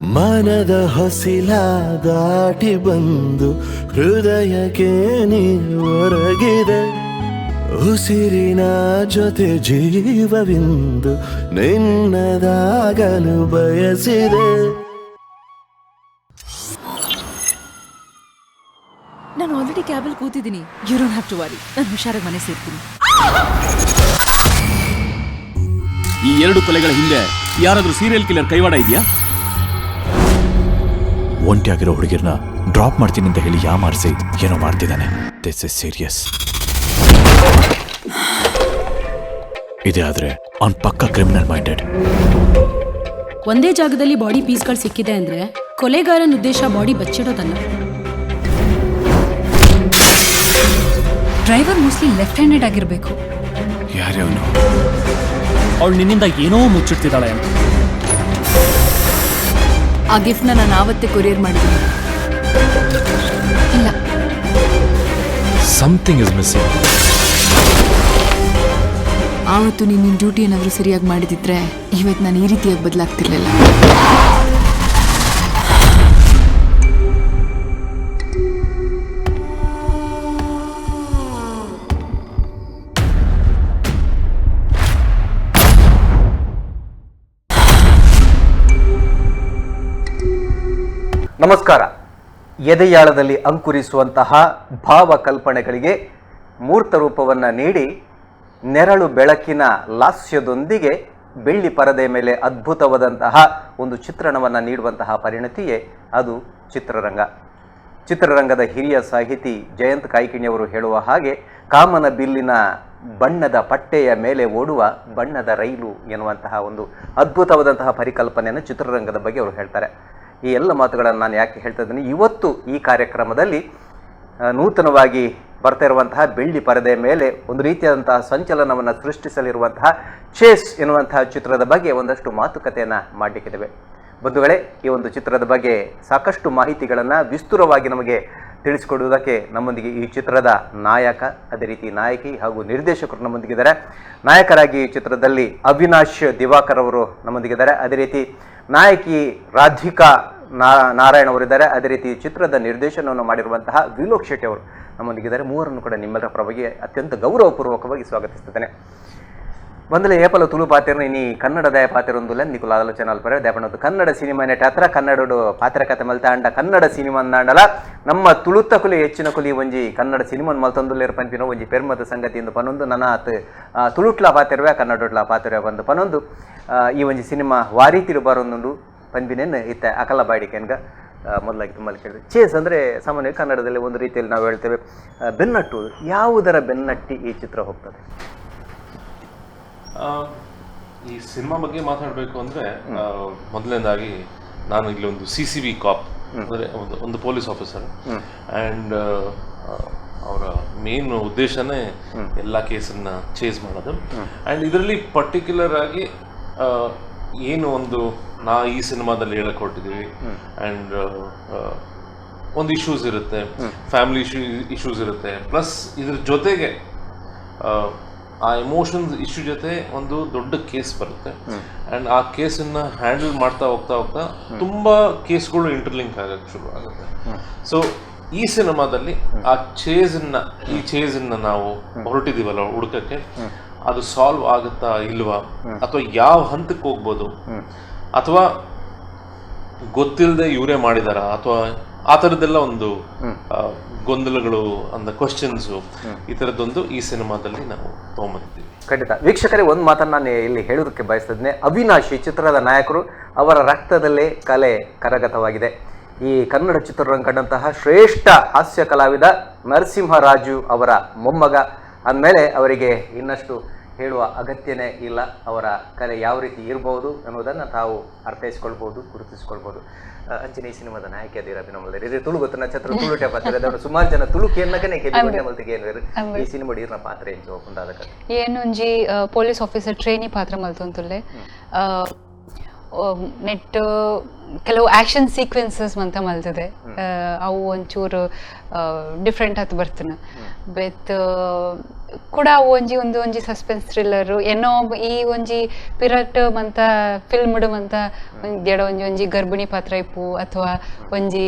ಮನದ ಹೊಸಿಲ ದಾಟಿ ಬಂದು ಹೃದಯಕ್ಕೆ ನೀ ಒರಗಿದೆ, ಉಸಿರಿನ ಜೊತೆ ಜೀವವಿಂದು ನಿನ್ನದಾಗಲು ಬಯಸಿದೆ. ನಾನು ಆಲ್ರೆಡಿ ಕ್ಯಾಬಲ್ಲಿ ಕೂತಿದ್ದೀನಿ. You don't have to worry, ನಾನು ಹುಷಾರಾಗಿ ಮನೆ ಸೇರ್ತೀನಿ. ಈ ಎರಡು ಕೊಲೆಗಳ ಹಿಂದೆ ಯಾರಾದ್ರೂ ಸೀರಿಯಲ್ ಕಿಲ್ಲರ್ ಕೈವಾಡ ಇದೆಯಾ? ಒಂಟಿಯಾಗಿರೋ ಹುಡುಗಿರ್ನ ಡ್ರಾಪ್ ಮಾಡ್ತೀನಿ ಅಂತ ಹೇಳಿ ಯಾಮಾರಿಸಿ ಏನೋ ಮಾಡ್ತಿದ್ದಾನೆ. This is serious. ಇದೇ ಆದ್ರೆ ಅವ್ನ್ ಪಕ್ಕ ಕ್ರಿಮಿನಲ್ ಮೈಂಡೆಡ್. ಒಂದೇ ಜಾಗದಲ್ಲಿ ಬಾಡಿ ಪೀಸ್ಗಳು ಸಿಕ್ಕಿದೆ ಅಂದ್ರೆ ಕೊಲೆಗಾರನ ಉದ್ದೇಶ ಬಾಡಿ ಬಚ್ಚಿಡೋದಲ್ಲ. Driver mostly left handed ಆಗಿರಬೇಕು. ಯಾರೇ ಅವನು? ಅವಳು ನಿನ್ನಿಂದ ಏನೋ ಮುಚ್ಚಿಡ್ತಿದ್ದಾಳೆ ಅಂತ. ಆ ಗಿಫ್ಟ್ನ ನಾನು ಆವತ್ತೇ ಕೊರಿಯರ್ ಮಾಡಿದ್ದೀನಿ. ಇಲ್ಲ. Something is missing. ಆವತ್ತು ನೀನು ನಿನ್ನ ಡ್ಯೂಟಿ ಏನಾದರೂ ಸರಿಯಾಗಿ ಮಾಡಿದಿದ್ರೆ ಇವತ್ತು ನಾನು ಈ ರೀತಿಯಾಗಿ ಬದಲಾಗ್ತಿರ್ಲಿಲ್ಲ. ನಮಸ್ಕಾರ. ಎದೆಯಾಳದಲ್ಲಿ ಅಂಕುರಿಸುವಂತಹ ಭಾವಕಲ್ಪನೆಗಳಿಗೆ ಮೂರ್ತ ರೂಪವನ್ನು ನೀಡಿ ನೆರಳು ಬೆಳಕಿನ ಲಾಸ್ಯದೊಂದಿಗೆ ಬೆಳ್ಳಿ ಪರದೆ ಮೇಲೆ ಅದ್ಭುತವಾದಂತಹ ಒಂದು ಚಿತ್ರಣವನ್ನು ನೀಡುವಂತಹ ಪರಿಣತಿಯೇ ಅದು ಚಿತ್ರರಂಗ. ಚಿತ್ರರಂಗದ ಹಿರಿಯ ಸಾಹಿತಿ ಜಯಂತ್ ಕಾಯ್ಕಿಣಿಯವರು ಹೇಳುವ ಹಾಗೆ ಕಾಮನ ಬಿಲ್ಲಿನ ಬಣ್ಣದ ಪಟ್ಟೆಯ ಮೇಲೆ ಓಡುವ ಬಣ್ಣದ ರೈಲು ಎನ್ನುವಂತಹ ಒಂದು ಅದ್ಭುತವಾದಂತಹ ಪರಿಕಲ್ಪನೆಯನ್ನು ಚಿತ್ರರಂಗದ ಬಗ್ಗೆ ಅವರು ಹೇಳ್ತಾರೆ. ಈ ಎಲ್ಲ ಮಾತುಗಳನ್ನು ನಾನು ಯಾಕೆ ಹೇಳ್ತಾ ಇದ್ದೀನಿ, ಇವತ್ತು ಈ ಕಾರ್ಯಕ್ರಮದಲ್ಲಿ ನೂತನವಾಗಿ ಬರ್ತಾ ಇರುವಂತಹ ಬೆಳ್ಳಿ ಪರದೆ ಮೇಲೆ ಒಂದು ರೀತಿಯಾದಂತಹ ಸಂಚಲನವನ್ನು ಸೃಷ್ಟಿಸಲಿರುವಂತಹ ಚೇಸ್ ಎನ್ನುವಂತಹ ಚಿತ್ರದ ಬಗ್ಗೆ ಒಂದಷ್ಟು ಮಾತುಕತೆಯನ್ನು ಮಾಡಲಿಕ್ಕಿದ್ದೇವೆ. ಬಂಧುಗಳೇ, ಈ ಒಂದು ಚಿತ್ರದ ಬಗ್ಗೆ ಸಾಕಷ್ಟು ಮಾಹಿತಿಗಳನ್ನು ವಿಸ್ತೃತವಾಗಿ ನಮಗೆ ತಿಳಿಸಿಕೊಡುವುದಕ್ಕೆ ನಮ್ಮೊಂದಿಗೆ ಈ ಚಿತ್ರದ ನಾಯಕ, ಅದೇ ರೀತಿ ನಾಯಕಿ ಹಾಗೂ ನಿರ್ದೇಶಕರು ನಮ್ಮೊಂದಿಗಿದ್ದಾರೆ. ನಾಯಕರಾಗಿ ಈ ಚಿತ್ರದಲ್ಲಿ ಅವಿನಾಶ್ ದಿವಾಕರ್ ಅವರು ನಮ್ಮೊಂದಿಗಿದ್ದಾರೆ. ಅದೇ ರೀತಿ ನಾಯಕಿ ರಾಧಿಕಾ ನಾರಾಯಣ್ ಅವರಿದ್ದಾರೆ. ಅದೇ ರೀತಿ ಚಿತ್ರದ ನಿರ್ದೇಶನವನ್ನು ಮಾಡಿರುವಂತಹ ವಿಲೋಕ್ ಶೆಟ್ಟಿ ಅವರು ನಮ್ಮೊಂದಿಗಿದ್ದಾರೆ. ಮೂವರನ್ನು ಕೂಡ ನಿಮ್ಮೆಲ್ಲರ ಪರವಾಗಿ ಅತ್ಯಂತ ಗೌರವಪೂರ್ವಕವಾಗಿ ಸ್ವಾಗತಿಸುತ್ತೇನೆ. ಬಂದಲೆ ಏಪಲ ತುಳು ಪಾತ್ರ ಇನಿ ಕನ್ನಡದ ಪಾತ್ರ ನಿಕುಲ ಆಲೋಚನೆ ಅಲ್ಪರೆ ದೇಪಣದ್ದು ಕನ್ನಡ ಸಿನಿಮಾ ನೆಟ್ ಹತ್ರ ಕನ್ನಡಡು ಪಾತ್ರ ಕತೆ ಮಲ್ತಾಂಡ ಕನ್ನಡ ಸಿನಿಮಾ ಅಂದಾಂಡಲ ನಮ್ಮ ತುಳುತ್ತ ಕುಲಿ ಹೆಚ್ಚಿನ ಕುಲಿ ಒಂಜಿ ಕನ್ನಡ ಸಿನಿಮಾನ್ ಮಲ್ತೊಂದುಲ್ಲೇರು ಪನ್ಪಿನ ಒಂಜಿ ಪೆರ್ಮದ ಸಂಗತಿ ಎಂದು ಪನೊಂದು ನನ್ನ ಆತ್ ತುಳುಟ್ಲ ಪಾತಿರುವೆ ಕನ್ನಡೊಟ್ಲ ಪಾತಿರುವೆ ಬಂದು ಪನೊಂದು ಈ ಒಂಜಿ ಸಿನಿಮಾ ವಾರೀತಿರು ಬರೊಂದುಂಡು ಪನ್ಪಿನೇನು ಇತ್ತ ಅಕಲ ಬಾಡಿಕೆನ್ಗ. ಮೊದಲಾಗಿ ತುಂಬಲ್ಲಿ ಕೇಳಿದೆ, ಚೇಸ್ ಅಂದರೆ ಸಾಮಾನ್ಯವಾಗಿ ಕನ್ನಡದಲ್ಲಿ ಒಂದು ರೀತಿಯಲ್ಲಿ ನಾವು ಹೇಳ್ತೇವೆ ಬೆನ್ನಟ್ಟು. ಯಾವುದರ ಬೆನ್ನಟ್ಟಿ ಈ ಚಿತ್ರ ಹೋಗ್ತದೆ? ಈ ಸಿನಿಮಾ ಬಗ್ಗೆ ಮಾತಾಡಬೇಕು ಅಂದರೆ ಮೊದಲನೇದಾಗಿ ನಾನು ಇಲ್ಲಿ ಒಂದು CCB ಕಾಪ್, ಅಂದರೆ ಒಂದು police officer. And ಅವರ ಮೇನ್ ಉದ್ದೇಶನೇ ಎಲ್ಲ ಕೇಸನ್ನು ಚೇಸ್ ಮಾಡೋದು. ಆ್ಯಂಡ್ ಇದರಲ್ಲಿ ಪರ್ಟಿಕ್ಯುಲರ್ ಆಗಿ ಏನು ಒಂದು ನಾ ಈ ಸಿನಿಮಾದಲ್ಲಿ ಹೇಳಕ್ ಹೊರಟಿದ್ದೀವಿ. ಆ್ಯಂಡ್ ಒಂದು ಇಶ್ಯೂಸ್ ಇರುತ್ತೆ, ಫ್ಯಾಮಿಲಿ ಇಶ್ಯೂಸ್ ಇರುತ್ತೆ. ಪ್ಲಸ್ ಇದ್ರ ಜೊತೆಗೆ ಆ ಎಮೋಷನ್ಸ್ ಇಶ್ಯೂ ಜೊತೆ ಒಂದು ದೊಡ್ಡ ಕೇಸ್ ಬರುತ್ತೆ. ಆ್ಯಂಡ್ ಆ ಕೇಸನ್ನು ಹ್ಯಾಂಡಲ್ ಮಾಡ್ತಾ ಹೋಗ್ತಾ ಹೋಗ್ತಾ ತುಂಬ ಕೇಸ್ಗಳು ಇಂಟರ್ಲಿಂಕ್ ಆಗಕ್ಕೆ ಶುರು ಆಗುತ್ತೆ. ಸೊ ಈ ಸಿನಿಮಾದಲ್ಲಿ ಆ ಚೇಸನ್ನು, ಈ ಚೇಸನ್ನು ನಾವು ಹೊರಟಿದ್ದೀವಲ್ಲ ಹುಡುಕಕ್ಕೆ, ಅದು ಸಾಲ್ವ್ ಆಗುತ್ತಾ ಇಲ್ವಾ, ಅಥವಾ ಯಾವ ಹಂತಕ್ಕೆ ಹೋಗ್ಬೋದು, ಅಥವಾ ಗೊತ್ತಿಲ್ಲದೆ ಇವರೇ ಮಾಡಿದಾರಾ, ಅಥವಾ ಆ ಥರದ್ದೆಲ್ಲ ಒಂದು ಗೊಂದಲಗಳು ಅಂದ ಕ್ವಶನ್ಸು ಈ ಥರದ್ದೊಂದು ಈ ಸಿನಿಮಾದಲ್ಲಿ ನಾವು ತೊಗೊಂಬಂದಿದ್ದೀವಿ. ಖಂಡಿತ ವೀಕ್ಷಕರೇ, ಒಂದು ಮಾತನ್ನು ನಾನು ಇಲ್ಲಿ ಹೇಳೋದಕ್ಕೆ ಬಯಸ್ತಿದ್ದೇನೆ. ಅವಿನಾಶ್ ಈ ಚಿತ್ರದ ನಾಯಕರು, ಅವರ ರಕ್ತದಲ್ಲೇ ಕಲೆ ಕರಗತವಾಗಿದೆ. ಈ ಕನ್ನಡ ಚಿತ್ರರಂಗ ಕಂಡಂತಹ ಶ್ರೇಷ್ಠ ಹಾಸ್ಯ ಕಲಾವಿದ ನರಸಿಂಹರಾಜು ಅವರ ಮೊಮ್ಮಗ ಅಂದಮೇಲೆ ಅವರಿಗೆ ಇನ್ನಷ್ಟು ಹೇಳುವ ಅಗತ್ಯನೇ ಇಲ್ಲ. ಅವರ ಕಲೆ ಯಾವ ರೀತಿ ಇರ್ಬೋದು ಅನ್ನೋದನ್ನು ತಾವು ಅರ್ಥೈಸ್ಕೊಳ್ಬೋದು, ಗುರುತಿಸ್ಕೊಳ್ಬೋದು. ಅಂಚನೆ ಈ ಸಿನಿಮಾದ ನಾಯಕಿ ಅದಿರ ಅಭಿನಮಲ್ದಾರೆ ಇದು ತುಳು ಗೊತ್ತ ನಕ್ಷತ್ರ ತುಳು ಪಾತ್ರ. ಸುಮಾರು ಜನ ತುಳು ಕೇನ್ನಕನೆ ಕೇಳಿ ಈ ಸಿನಿಮಾ ಇರ್ನ ಪಾತ್ರ ಎಂಚು ಹೋಗ್ಕೊಂಡಾದ ಕತೆ. ಏನೊಂಜಿ police officer trainee ಪಾತ್ರ ಮಲ್ತೊಂತುಲ್ಲೆ. ನೆಟ್ ಕೆಲವು ಆಕ್ಷನ್ ಸೀಕ್ವೆನ್ಸಸ್ ಮಂತ ಮಲ್ತದೆ, ಅವು ಒಂಚೂರು ಡಿಫ್ರೆಂಟ್ ಆತು ಬರ್ತನೆ. ಬೆತ್ ಕೂಡ ಒಂಜಿ ಒಂದು ಒಂಜಿ ಸಸ್ಪೆನ್ಸ್ ಥ್ರಿಲ್ಲರ್ ಏನೋ ಈ ಒಂಜಿ ಪಿರಟ್ ಮಂತ ಫಿಲ್ಮ್ಡ್ ಮಂತ ಎಡ ಒಂಜಿ ಒಂಜಿ ಗರ್ಭಿಣಿ ಪಾತ್ರ ಇಪ್ಪು ಅಥವಾ ಒಂಜಿ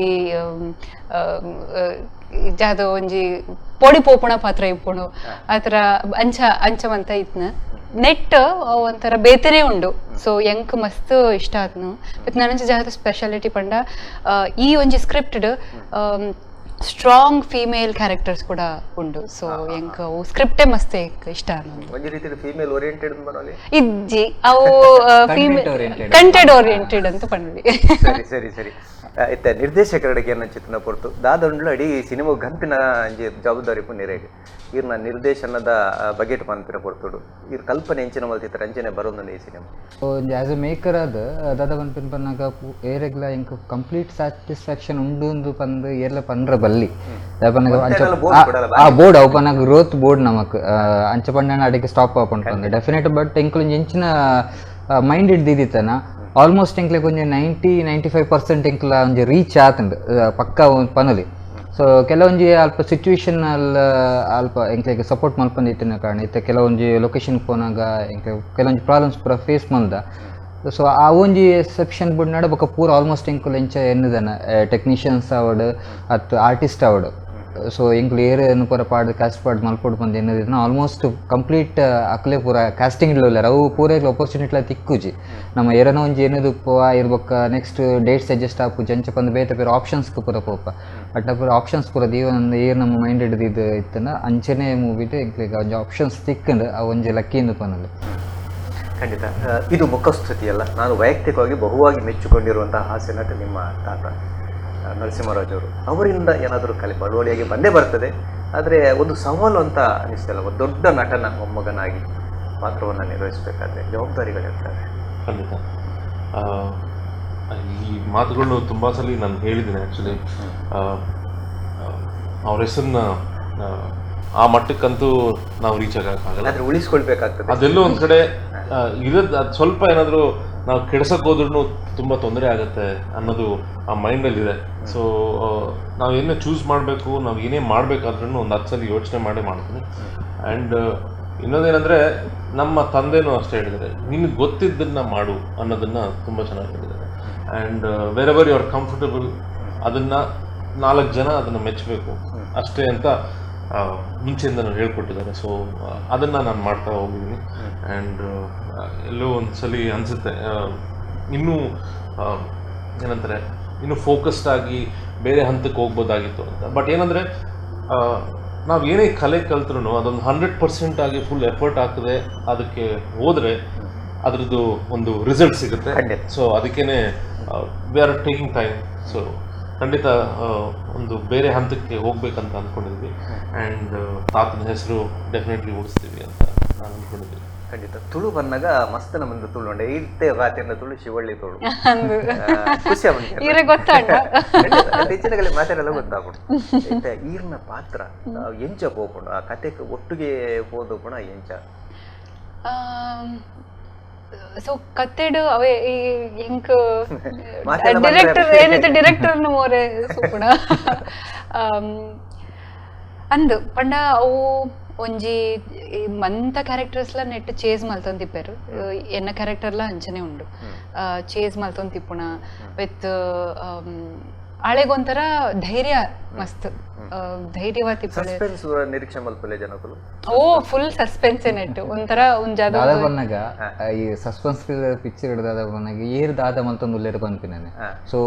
ಜಾದ ಒಂಜಿ ಪೊಡಿ ಪೋಪುಣ ಪಾತ್ರ ಇಪ್ಪುಣು ಆತರ ಅಂಚ ಅಂಚ ಮಂತ ಇತ್ನ ನೆಟ್ ಒಂಥರ ಬೇತನೇ ಉಂಡು. ಸೊ ಎಂಕ್ ಮಸ್ತ್ ಇಷ್ಟ ಆತ್ನು. ಬಟ್ ನನಂಚ ಜಾದ ಸ್ಪೆಷಾಲಿಟಿ ಪಂಡ ಈ ಒಂಜಿ scripted strong female characters ಕೂಡ ಉಂಡು. ಸೊ ಎಂಕ್ ಸ್ಕ್ರಿಪ್ಟೇ ಮಸ್ತ್ ಇಷ್ಟ. ಒಂಜಿ ರೀತಿಯ ಫೀಮೇಲ್ ಓರಿಯೆಂಟೆಡ್ ಬರೋಲಿ ಇಜ್ಜಿ ಅವು female content oriented ಅಂತ ಪಂಡಿ. ಸರಿ ಸರಿ ಸರಿ. ಇತ್ತ ನಿರ್ದೇಶಕರಿಗೆ ಏನಂಚಿತ್ತಿನ ಪೊರ್ತು ದಾದಂಡ್ಲು ಅಡಿ ಸಿನಿಮಾ ಗಂಪಿನ ಜವಾಬ್ದಾರಿ ಪುಣ್ಯರೇಗ್ ಇರ್ನ ನಿರ್ದೇಶನದ ಬಗೆಟ್ ಪನ್ಪಿನ ಪೊರ್ತುಡು ಇರ್ ಕಲ್ಪನೆ ಎಂಚಿನ ಮಲ್ತಿತ್ತರ ಅಂಚನೆ ಬರೋದು ಈ cinema. As A maker ಆದ ದಾದ ಪನ್ಪಿನ ಪನ್ನಾಗ ಏರೆಗ್ಲ ಇಂಕ್ ಕಂಪ್ಲೀಟ್ ಸ್ಯಾಟಿಸ್ಫ್ಯಾಕ್ಷನ್ ಉಂಡು ಪಂದ್ ಏರ್ಲ ಪನ್ರ ಬಲ್ಲಿ ಆ ಬೋರ್ಡ್ ಅವು ಪನ್ನಾಗ ಗ್ರೋತ್ ಬೋರ್ಡ್ ನಮಕ್ ಅಂಚ ಪಂಡ ಅಡಿಗೆ ಸ್ಟಾಪ್ ಆಪುಂಡು ಪಂದ್ ಡೆಫಿನೆಟ್. ಬಟ್ ಎಂಕುಲು ಎಂಚಿನ ಮೈಂಡ್ ಹಿಡ್ದಿತ್ತನ ಆಲ್ಮೋಸ್ಟ್ ಎಂಕ್ಲೆ ಕೊಂಚ 90-95% ಎಂಕ್ಲ ಒಂಜಿ ರೀಚ್ ಆತುಂಡು ಪಕ್ಕ ಪನಲಿ. ಸೊ ಕೆಲವೊಂಜಿ ಅಲ್ಪ ಸಿಚುವೇಶನ್ ಅಲ್ಪ ಎಂಕ್ಲೆಗ್ ಸಪೋರ್ಟ್ ಮಲ್ಪೊಂದಿತ್ತಿನ ಕಾರಣ ಇತ್ತೆ ಕೆಲವೊಂಜಿ ಲೊಕೇಶನ್ ಪೋನಾಗ ಎಂಕ್ಲೆ ಕೆಲವೊಂಜಿ ಪ್ರಾಬ್ಲಮ್ಸ್ ಪೂರ ಫೇಸ್ ಮಲ್ದ. ಸೊ ಆ ಒಂಜಿ ಎಕ್ಸೆಪ್ಷನ್ ಬುಡ್ ನಡ ಬೊಕ್ಕ ಪೂರ ಆಲ್ಮೋಸ್ಟ್ ಎಂಕುಲು ಎಂಚ ಎನ್ನುದನ ಟೆಕ್ನಿಷಿಯನ್ಸ್ ಆವಡ್ ಅತ್ತು ಆರ್ಟಿಸ್ಟ್ ಆವಡ್. ಸೊ ಎಂಕ್ಲು ಏರ್ ಪೂರ ಪಾಡ್ ಕ್ಯಾಸ್ಟ್ ಪಾಡ್ ಮಲ್ಪೊಡು ಪಂದ್ ಎನ್ನುದಿನ ಆಲ್ಮೋಸ್ಟ್ ಕಂಪ್ಲೀಟ್ ಅಕ್ಲೆ ಪೂರ ಕ್ಯಾಸ್ಟಿಂಗ್ ಉಲ್ಲೆರ್ ಅವು ಪೂರ ಅಪರ್ಚುನಿಟಿ ತಿಕ್ಕುಜಿ. ನಮ್ಮ ಏರನೋ ಒಂಜಿ ಏನದು ಪೋವ ಇರ್ಬೊಕ್ಕ next dates adjust ಆಪುಜಿ ಅಂಚ ಪಂದ್ ಬೇತೆ ಬೇರೆ ಆಪ್ಷನ್ಸ್ ಪೂರ ಪೋಪ. ಬಟ್ ಪೂರ ಆಪ್ಷನ್ಸ್ ಪೂರ ದೀವೊಂದು ಏರ್ ನಮ್ಮ ಮೈಂಡ್ ಹಿಡ್ದಿದ್ದು ಇತ್ತನ ಅಂಚನೆ ಮೂವಿಡ್ ಎಂಕ್ಲೆಗ್ ಒಂಜಿ ಆಪ್ಷನ್ಸ್ ತಿಕ್ಕಂಡು ಅವು ಒಂಜಿ ಲಕ್ಕಿ ಇಂದು ಪನೊಲಿ. ಖಂಡಿತ ಇದು ಮುಖಸ್ತುತಿಯಲ್ಲ, ನಾನು ವೈಯಕ್ತಿಕವಾಗಿ ಬಹುವಾಗಿ ಮೆಚ್ಚಿಕೊಂಡಿರುವಂತಹ ಹಾಸ್ಯ ನಟ ನಿಮ್ಮ ತಾತ ನರಸಿಂಹರಾಜ್ ಅವರು. ಅವರಿಂದ ಏನಾದರೂ ಕಲೆ ಬಳುವಳಿಯಾಗಿ ಬಂದೇ ಬರ್ತದೆ, ಆದರೆ ಒಂದು ಸವಾಲು ಅಂತ ಅನಿಸ್ತಲ್ಲ, ಒಂದು ದೊಡ್ಡ ನಟನ ಮೊಮ್ಮಗನಾಗಿ ಪಾತ್ರವನ್ನು ನಿರ್ವಹಿಸಬೇಕಾದ್ರೆ ಜವಾಬ್ದಾರಿಗಳಿರ್ತವೆ. ಖಂಡಿತ ಈ ಮಾತುಗಳನ್ನು ತುಂಬ ಸಲ ನಾನು ಹೇಳಿದ್ದೀನಿ. ಆ್ಯಕ್ಚುಲಿ ಅವ್ರ ಹೆಸರನ್ನ ಆ ಮಟ್ಟಕ್ಕಂತೂ ನಾವು ರೀಚ್ ಆಗೋಕ್ಕಾಗಲ್ಲ, ಆದರೆ ಉಳಿಸ್ಕೊಳ್ಬೇಕಾಗ್ತದೆ. ಅದೆಲ್ಲೋ ಒಂದು ಕಡೆ ಇರೋದು, ಅದು ಸ್ವಲ್ಪ ಏನಾದರೂ ನಾವು ಕೆಡ್ಸಕ್ಕೆ ಹೋದ್ರೂ ತುಂಬ ತೊಂದರೆ ಆಗುತ್ತೆ ಅನ್ನೋದು ಆ ಮೈಂಡಲ್ಲಿದೆ. ಸೊ ನಾವು ಏನೇ ಚೂಸ್ ಮಾಡಬೇಕು, ನಾವು ಏನೇ ಮಾಡಬೇಕಾದ್ರೂ ಒಂದು 10 ಸಲ ಯೋಚನೆ ಮಾಡೇ ಮಾಡ್ತೀನಿ. ಆ್ಯಂಡ್ ಇನ್ನೊಂದೇನೆಂದರೆ ನಮ್ಮ ತಂದೆನೂ ಅಷ್ಟೇ ಹೇಳಿದ್ದಾರೆ, ನಿನಗೆ ಗೊತ್ತಿದ್ದನ್ನು ಮಾಡು ಅನ್ನೋದನ್ನು ತುಂಬ ಚೆನ್ನಾಗಿ ಹೇಳಿದ್ದಾರೆ. And wherever you are comfortable ಅದನ್ನು 4 ಜನ ಅದನ್ನು ಮೆಚ್ಚಬೇಕು ಅಷ್ಟೇ ಅಂತ ಮುಂಚೆಯಿಂದ ಹೇಳ್ಕೊಟ್ಟಿದ್ದಾರೆ. ಸೊ ಅದನ್ನು ನಾನು ಮಾಡ್ತಾ ಹೋಗಿದ್ದೀನಿ. ಆ್ಯಂಡ್ ಎಲ್ಲೋ ಒಂದು ಸಲ ಅನಿಸುತ್ತೆ ಇನ್ನೂ ಏನಂತಾರೆ ಇನ್ನೂ ಫೋಕಸ್ಡ್ ಆಗಿ ಬೇರೆ ಹಂತಕ್ಕೆ ಹೋಗ್ಬೋದಾಗಿತ್ತು ಅಂತ. ಬಟ್ ಏನಂದರೆ ನಾವು ಏನೇ ಕಲೆ ಕಲ್ತ್ರೂ ಅದೊಂದು 100% ಆಗಿ ಫುಲ್ ಎಫರ್ಟ್ ಹಾಕದೆ ಅದಕ್ಕೆ ಹೋದರೆ ಅದರದ್ದು ಒಂದು ರಿಸಲ್ಟ್ ಸಿಗುತ್ತೆ. ಸೊ ಅದಕ್ಕೇ we are taking time. So ಖಂಡಿತ ಒಂದು ಬೇರೆ ಹಂತಕ್ಕೆ ಹೋಗ್ಬೇಕಂತ ಅಂದ್ಕೊಂಡಿದ್ವಿ. ಆ್ಯಂಡ್ ತಾತನ ಹೆಸರು ಡೆಫಿನೆಟ್ಲಿ ಉಳಿಸ್ತೀವಿ ಅಂತ ನಾನು ಅಂದ್ಕೊಂಡಿದ್ದೀನಿ. ಖಂಡಿತ ತುಳು ಬಂದಾಗ ಮಸ್ತ್ ನಮ್ಮದು ತುಳು ಉಂಡೆ ಇತ್ತೆ ರಾತ್ರಿನ ತುಳು ಶಿವಳ್ಳಿ ತುಳು ಖುಷಿ ಹೆಚ್ಚಿನ ಮಾತಾಡಲ್ಲ ಗೊತ್ತಾಗ್ಬಿಡು. ಇತ್ತೆ ಈರ್ನ ಪಾತ್ರ ಎಂಚ ಹೋಗ್ಕೊಂಡು ಆ ಕತೆಗೆ ಒಟ್ಟಿಗೆ ಹೋದ ಪುಣ ಎಂಚ. ಸೊ ಕತ್ತೆಡು ಅವೇ ಈ ಎಂಕ್ ಡೈರೆಕ್ಟರ್ ಏನೈತೆ ಡೈರೆಕ್ಟರ್ನ ಮೋರೆ ಸುಪುಣ ಅಂದು ಪಂಡ ಅವು ಒಂಜಿ ಮಂತ ಕ್ಯಾರೆಕ್ಟರ್ಸ್ಲ ನೆಟ್ ಚೇಸ್ ಮಲ್ತೊಂದು ತಿಪ್ಪೇರು ಎನ್ನ ಕ್ಯಾರೆಕ್ಟರ್ಲ ಅಂಚನೆ ಉಂಡು ಚೇಸ್ ಮಲ್ತೊಂದು ತಿಪ್ಪುಣ ವಿತ್ ಆಳೆಗೊಂಥರ ಧೈರ್ಯ ಮಸ್ತ್ ಧೈರ್ಯವಾ ತಿಪ್ಪಳೆ. ನಿರೀಕ್ಷೆ ಮಲ್ಪಲೆ ಜನಕುಲು ಓ full suspense net ಒಂಥರ ಒಂದ್ ಜಾದ ದಾದ ಬನ್ನಾಗ ಈ ಸಸ್ಪೆನ್ಸ್ ಪಿಕ್ಚರ್ ದಾದ ಬನ್ನಾಗ ಏರ್ ದಾದ ಮಲ್ತೊಂದು ಉಲ್ಲೇರು ಪನ್ಪಿನಾನೆ. ಸೊ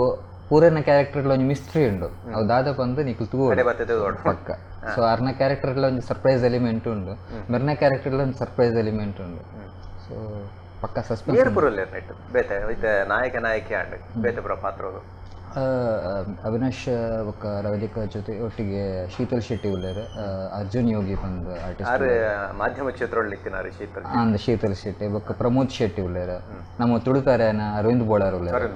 ಪೂರನ ಕ್ಯಾರೆಕ್ಟರ್ ಒಂಜಿ ಮಿಸ್ಟ್ರಿ ಉಂಡು ಅವು ದಾದ ಪಂದು ನಿಕ್ಲು ತೂವೊಡು ಪಕ್ಕ. ಸೊ ಅರ್ನ ಕ್ಯಾರೆಕ್ಟರ್ ಒಂಜಿ ಸರ್ಪ್ರೈಸ್ ಎಲಿಮೆಂಟ್ ಉಂಡು, ಮೆರ್ನ ಕ್ಯಾರೆಕ್ಟರ್ ಒಂಜಿ ಸರ್ಪ್ರೈಸ್ ಎಲಿಮೆಂಟ್ ಉಂಡು. ಸೊ ಪಕ್ಕ ಸಸ್ಪೆನ್ಸ್ ನಾಯಕ ನಾಯಕಿ ಆಂಡ್ ಬೇತೆ ಪೂರ ಪಾತ್ರಗಳು. ಅವಿನಾಶ್ ಬೊಕ್ಕ ರವಲಿಕ ಜೊತೆ ಒಟ್ಟಿಗೆ ಶೀತಲ್ ಶೆಟ್ಟಿ ಉಲ್ಲೇರು, ಅರ್ಜುನ್ ಯೋಗಿ ಬಂದು ಆರ್ಟಿಸ್ಟ್ ಮಾಧ್ಯಮ ಕ್ಷೇತ್ರ ಶೀತಲ್ ಅಂದ್ ಶೀತಲ್ ಶೆಟ್ಟಿ ಬೊಕ್ಕ ಪ್ರಮೋದ್ ಶೆಟ್ಟಿ ಉಲ್ಲೇರು, ನಮ್ಮ ತುಳುತಾರೆನ ಅರವಿಂದ್ ಬೋಳಾರ್ ಉಲ್ಲೇರು.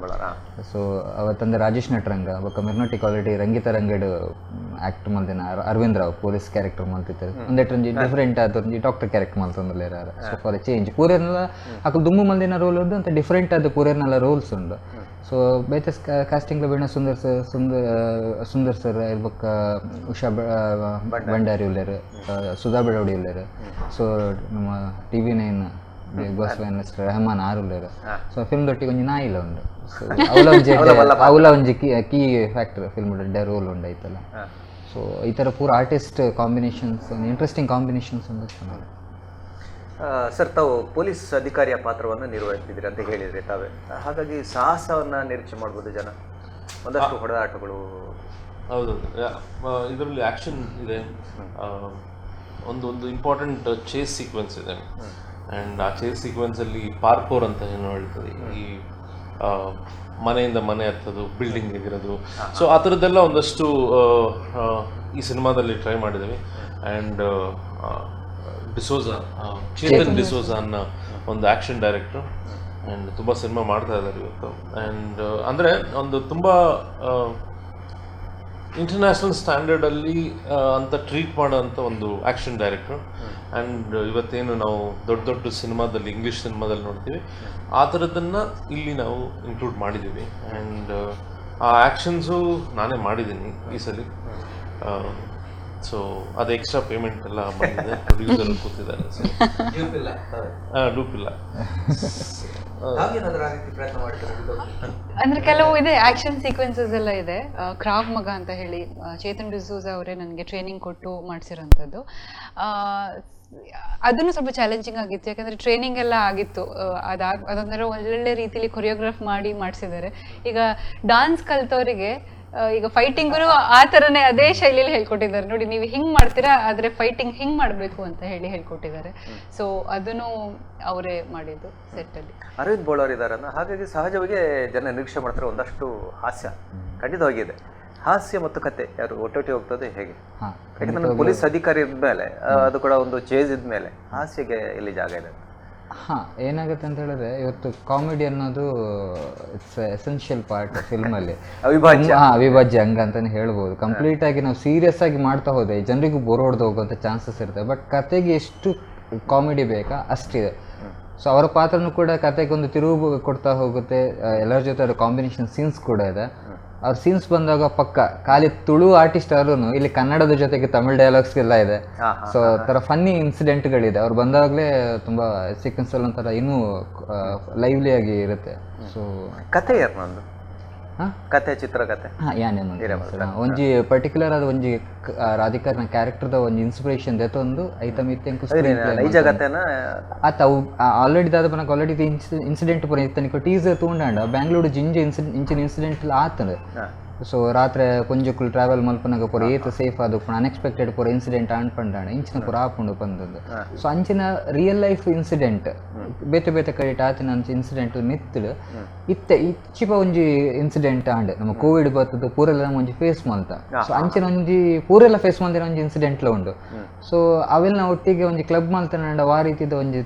ಸೊ ಅವತ್ತಂದ್ರೆ ರಾಜೇಶ್ ನಟರಂಗ ಬೊಕ್ಕ ಮಿರ್ನೋಟಿಕ್ ಆಲ್ರೆಡಿ ರಂಗಿತ ರಂಗಡ್ ಆಕ್ಟ್ ಮಲ್ದಿನ ಅರವಿಂದ್ ರಾವ್ ಪೊಲೀಸ್ ಕ್ಯಾರೆಕ್ಟರ್ ಮಲ್ತಿದ್ದಾರೆ. ಒಂದೆಟ್ ಒಂಜಿ ಡಿಫ್ರೆಂಟ್ ಆದ ಒಂಜಿ ಡಾಕ್ಟರ್ ಕ್ಯಾರೆಕ್ಟರ್ ಮಲ್ತೊಂದುಲ್ಲೇರು. So for A change ಪೂರೆರ್ನೆಲ್ಲ ಅಕುಲು ದುಮ್ಮು ಮಲ್ದಿನ ರೋಲ್ ಅಂತ ಡಿಫ್ರೆಂಟ್ ಆದ ಪೂರೆರ್ನೆಲ್ಲ ರೋಲ್ಸ್ ಉಂಡು. ಸೊ ಬೇತೆ ಕಾಸ್ಟಿಂಗ್ ಬೇಣ ಸುಂದರ್ ಸರ್, ಸುಂದರ್ ಸುಂದರ್ ಸರ್ ಬೊಕ್ಕ ಉಷಾ ಭಂಡಾರಿ ಉಲ್ಲೇರು, ಸುಧಾ ಬೆಳವಡಿ ಉಲ್ಲೇರು. ಸೊ ನಮ್ಮ TV9 big boss finalist Rahman ಆರ್ ಉಲ್ಲೇರು. ಸೊ ಫಿಲ್ಮ್ ದೊಟ್ಟಿಗೆ ಒಂಜಿ ನಾಯಿಲ ಉಂಡು. ಸೊ ಅವಲ ಒಂಜಿ ಅವಲ ಒಂಜಿ ಕೀ ಫ್ಯಾಕ್ಟರ್ ಫಿಲ್ಮ್ ಎಡ್ಡೆ ರೋಲ್ ಉಂಡು ಐತಲ್ಲ. ಸೊ ಈ ಥರ ಪೂರ ಆರ್ಟಿಸ್ಟ್ ಕಾಂಬಿನೇಷನ್ಸ್, ಇಂಟ್ರೆಸ್ಟಿಂಗ್ ಕಾಂಬಿನೇಷನ್ಸ್ ಉಂಡು. ಸರ್, ತಾವು ಪೊಲೀಸ್ ಅಧಿಕಾರಿಯ ಪಾತ್ರವನ್ನು ನಿರ್ವಹಿಸ್ತಿದ್ದೀರಿ ಅಂತ ಹೇಳಿದ್ರಿ ತಾವೇ. ಹಾಗಾಗಿ ಸಾಹಸವನ್ನು ನಿರೀಕ್ಷೆ ಮಾಡ್ಬೋದು ಜನ, ಒಂದಷ್ಟು ಹೊಡೆದಾಟಗಳು. ಹೌದು, ಇದರಲ್ಲಿ ಆ್ಯಕ್ಷನ್ ಇದೆ, ಒಂದು ಒಂದು ಇಂಪಾರ್ಟೆಂಟ್ ಚೇಸ್ ಸೀಕ್ವೆನ್ಸ್ ಇದೆ. ಆ್ಯಂಡ್ ಆ ಚೇಸ್ ಸೀಕ್ವೆನ್ಸಲ್ಲಿ ಪಾರ್ಕೋರ್ ಅಂತ ಏನೋ ಹೇಳ್ತದೆ, ಈ ಮನೆಯಿಂದ ಮನೆ ಹತ್ತೋದು, ಬಿಲ್ಡಿಂಗ್ ಇರೋದು. ಸೊ ಆ ಥರದ್ದೆಲ್ಲ ಒಂದಷ್ಟು ಈ ಸಿನಿಮಾದಲ್ಲಿ ಟ್ರೈ ಮಾಡಿದ್ದೀವಿ. ಆ್ಯಂಡ್ ಡಿಸೋಜಾ, ಚೇತನ್ ಡಿಸೋಜಾ ಅನ್ನೋ ಒಂದು ಆ್ಯಕ್ಷನ್ ಡೈರೆಕ್ಟ್ರು, ಆ್ಯಂಡ್ ತುಂಬ ಸಿನಿಮಾ ಮಾಡ್ತಾ ಇದ್ದಾರೆ ಇವತ್ತು. ಆ್ಯಂಡ್ ಅಂದರೆ ಒಂದು ತುಂಬ ಇಂಟರ್ನ್ಯಾಷನಲ್ ಸ್ಟ್ಯಾಂಡರ್ಡಲ್ಲಿ ಅಂತ ಟ್ರೀಟ್ ಮಾಡೋಂಥ ಒಂದು ಆ್ಯಕ್ಷನ್ ಡೈರೆಕ್ಟ್ರು. ಆ್ಯಂಡ್ ಇವತ್ತೇನು ನಾವು ದೊಡ್ಡ ದೊಡ್ಡ ಸಿನಿಮಾದಲ್ಲಿ, ಇಂಗ್ಲೀಷ್ ಸಿನಿಮಾದಲ್ಲಿ ನೋಡ್ತೀವಿ, ಆ ಥರದ್ದನ್ನು ಇಲ್ಲಿ ನಾವು ಇನ್ಕ್ಲೂಡ್ ಮಾಡಿದ್ದೀವಿ. ಆ್ಯಂಡ್ ಆ ಆ್ಯಕ್ಷನ್ಸು ನಾನೇ ಮಾಡಿದ್ದೀನಿ ಈ ಸಲ. ಸೊ ಅದು ಎಕ್ಸ್ಟ್ರಾ ಪೇಮೆಂಟ್ ಎಲ್ಲ ಬಂದಿದೆ, ಪ್ರೊಡ್ಯೂಸರ್ ಕೂತಿದ್ದಾರೆ. ಡೂಪ್ ಇಲ್ಲ. ಅಂದ್ರೆ ಕೆಲವು ಇದೆ ಆಕ್ಷನ್ ಸೀಕ್ವೆನ್ಸಸ್ ಎಲ್ಲ ಇದೆ. ಕ್ರಾವ್ ಮಗ ಅಂತ ಹೇಳಿ ಚೇತನ್ ಡಿಸೋಜಾ ಅವರೇ ನನಗೆ ಟ್ರೈನಿಂಗ್ ಕೊಟ್ಟು ಮಾಡಿಸಿರೋಂಥದ್ದು. ಅದನ್ನು ಸ್ವಲ್ಪ ಚಾಲೆಂಜಿಂಗ್ ಆಗಿತ್ತು, ಯಾಕಂದರೆ ಟ್ರೈನಿಂಗ್ ಎಲ್ಲ ಆಗಿತ್ತು. ಅದೊಂಥರ ಒಳ್ಳೊಳ್ಳೆ ರೀತಿಲಿ ಕೊರಿಯೋಗ್ರಾಫ್ ಮಾಡಿ ಮಾಡಿಸಿದ್ದಾರೆ. ಈಗ ಡಾನ್ಸ್ ಕಲ್ತವರಿಗೆ ಈಗ ಫೈಟಿಂಗು ಆ ಥರನೇ ಅದೇ ಶೈಲಿಯಲ್ಲಿ ಹೇಳ್ಕೊಟ್ಟಿದ್ದಾರೆ. ನೋಡಿ, ನೀವು ಹಿಂಗೆ ಮಾಡ್ತೀರಾ, ಆದರೆ ಫೈಟಿಂಗ್ ಹಿಂಗೆ ಮಾಡಬೇಕು ಅಂತ ಹೇಳಿ ಹೇಳ್ಕೊಟ್ಟಿದ್ದಾರೆ. ಸೊ ಅದನ್ನು ಅವರೇ ಮಾಡಿದ್ದು ಸೆಟ್ಟಲ್ಲಿ. ಅರವಿಂದ್ ಬೋಳಾರ್ ಇದ್ದಾರನ್ನ, ಹಾಗಾಗಿ ಸಹಜವಾಗಿ ಜನ ನಿರೀಕ್ಷೆ ಮಾಡ್ತಾರೆ ಒಂದಷ್ಟು ಹಾಸ್ಯ ಖಂಡಿತವಾಗಿದೆ. ಹಾಸ್ಯ ಮತ್ತು ಕತೆ ಯಾರು ಒಟ್ಟೊಟ್ಟಿ ಹೋಗ್ತದೆ ಹೇಗೆ? ಯಾಕಂದ್ರೆ ಪೊಲೀಸ್ ಅಧಿಕಾರಿ ಇದ್ಮೇಲೆ, ಅದು ಕೂಡ ಒಂದು ಚೇಸ್ ಇದ್ಮೇಲೆ ಹಾಸ್ಯಗೆ ಎಲ್ಲಿ ಜಾಗ ಇದೆ? ಹಾಂ, ಏನಾಗುತ್ತೆ ಅಂತ ಹೇಳಿದ್ರೆ ಇವತ್ತು ಕಾಮಿಡಿ ಅನ್ನೋದು it's essential part ಫಿಲ್ಮಲ್ಲಿ, ಅವಿಭಾಜ್ಯ. ಹಾಂ, ಅವಿಭಾಜ್ಯ ಅಂಗ ಅಂತಲೇ ಹೇಳ್ಬೋದು. ಕಂಪ್ಲೀಟಾಗಿ ನಾವು ಸೀರಿಯಸ್ ಆಗಿ ಮಾಡ್ತಾ ಹೋದೆ ಜನರಿಗೂ ಬೋರ್ ಹೊಡೆದು ಹೋಗುವಂಥ ಚಾನ್ಸಸ್ ಇರ್ತದೆ. ಬಟ್ ಕತೆಗೆ ಎಷ್ಟು ಕಾಮಿಡಿ ಬೇಕಾ ಅಷ್ಟಿದೆ. ಸೊ ಅವರ ಪಾತ್ರನೂ ಕೂಡ ಕತೆಗೆ ಒಂದು ತಿರುವು ಕೊಡ್ತಾ ಹೋಗುತ್ತೆ. ಎಲ್ಲರ ಜೊತೆ ಅವರ ಕಾಂಬಿನೇಷನ್ ಸೀನ್ಸ್ ಕೂಡ ಇದೆ. ಅವ್ರ ಸೀನ್ಸ್ ಬಂದಾಗ ಪಕ್ಕ ಖಾಲಿ ತುಳು ಆರ್ಟಿಸ್ಟ್ ಆದ್ರೂ ಇಲ್ಲಿ ಕನ್ನಡದ ಜೊತೆಗೆ ತಮಿಳ್ ಡೈಲಾಗ್ಸ್ ಎಲ್ಲ ಇದೆ. ಸೊ ಥರ ಫನ್ನಿ ಇನ್ಸಿಡೆಂಟ್ಗಳಿದೆ. ಅವ್ರು ಬಂದಾಗಲೇ ತುಂಬ ಸೀಕ್ವೆನ್ಸ್ ಅಲ್ಲಿ ಒಂಥರ ಇನ್ನೂ ಲೈವ್ಲಿ ಆಗಿ ಇರುತ್ತೆ. ಸೊ ಕತೆ ಯಾರು ನಂದು ಕತೆ, ಚಿತ್ರಕಥೆ? ಹಾಂ, ಯಾನೇ ಒಂಜಿ ಪರ್ಟಿಕ್ಯುಲರ್ ಆದ ಒಂಜಿ ರಾಧಿಕಾರ್ನ ಕ್ಯಾರೆಕ್ಟರ್ದ ಒಂಜಿ ಇನ್ಸ್ಪಿರೇಷನ್ ದೆತ್ತೊಂದು ಐತ ಮಿತ್ತೆ ನೈಜ ಕಥೆನ ಆತ ಅವು ಆಲ್ರೆಡಿ ದಾದ ಪನಕ ಆಲ್ರೆಡಿ ಇನ್ಸಿಡೆಂಟ್ ಪೂರ ಇತ್ತನಿಕ ಟೀಸರ್ ತೂಂಡಾಂಡ ಬ್ಯಾಂಗ್ಳೂರು ಜಿಂಜ ಇಂಚಿನ ಇನ್ಸಿಡೆಂಟ್ ಆತಂದು. ಸೊ ರಾತ್ರಿ ಕೊಂಜಕ್ಕುಲ್ ಟ್ರಾವೆಲ್ ಮಲ್ಪನಾಗ ಪೂರ ಏತ್ ಸೇಫ್ ಆದ ಅನ್ಎಕ್ಸ್ಪೆಕ್ಟೆಡ್ ಪೂರ ಇನ್ಸಿಡೆಂಟ್ ಆಂಡ್ ಪಂಡಾಂಡ ಇಂಚಿನ ಪೂರ ಆಪುಂಡು ಪಂದದ್ದು. ಸೊ ಅಂಚಿನ ರಿಯಲ್ ಲೈಫ್ ಇನ್ಸಿಡೆಂಟ್ ಬೇತೆ ಬೇತೆ ಕಡೆಟ್ ಆತಿನ ಅಂಚ ಇನ್ಸಿಡೆಂಟ್ ಮಿತ್ತಲು ಇತ್ತೆ ಇಚ್ಚಿಪ ಒಂಜಿ ಇನ್ಸಿಡೆಂಟ್ ಆಂಡ್ ನಮ್ಮ ಕೋವಿಡ್ ಬರ್ತದೆ ಪೂರೆಲ್ಲ ನಮ್ಮ ಒಂಜಿ ಫೇಸ್ ಮಲ್ತ. ಸೊ ಅಂಚಿನ ಒಂಜಿ ಪೂರೆಲ್ಲ ಫೇಸ್ ಮಲ್ದಿನ ಒಂಜಿ ಇನ್ಸಿಡೆಂಟ್ಲ ಉಂಡು. ಸೊ ಅವೆಲ್ಲ ಒಟ್ಟಿಗೆ ಒಂಜಿ ಕ್ಲಬ್ ಮಲ್ತನಂಡ ಆ ರೀತಿದ ಒಂಜಿ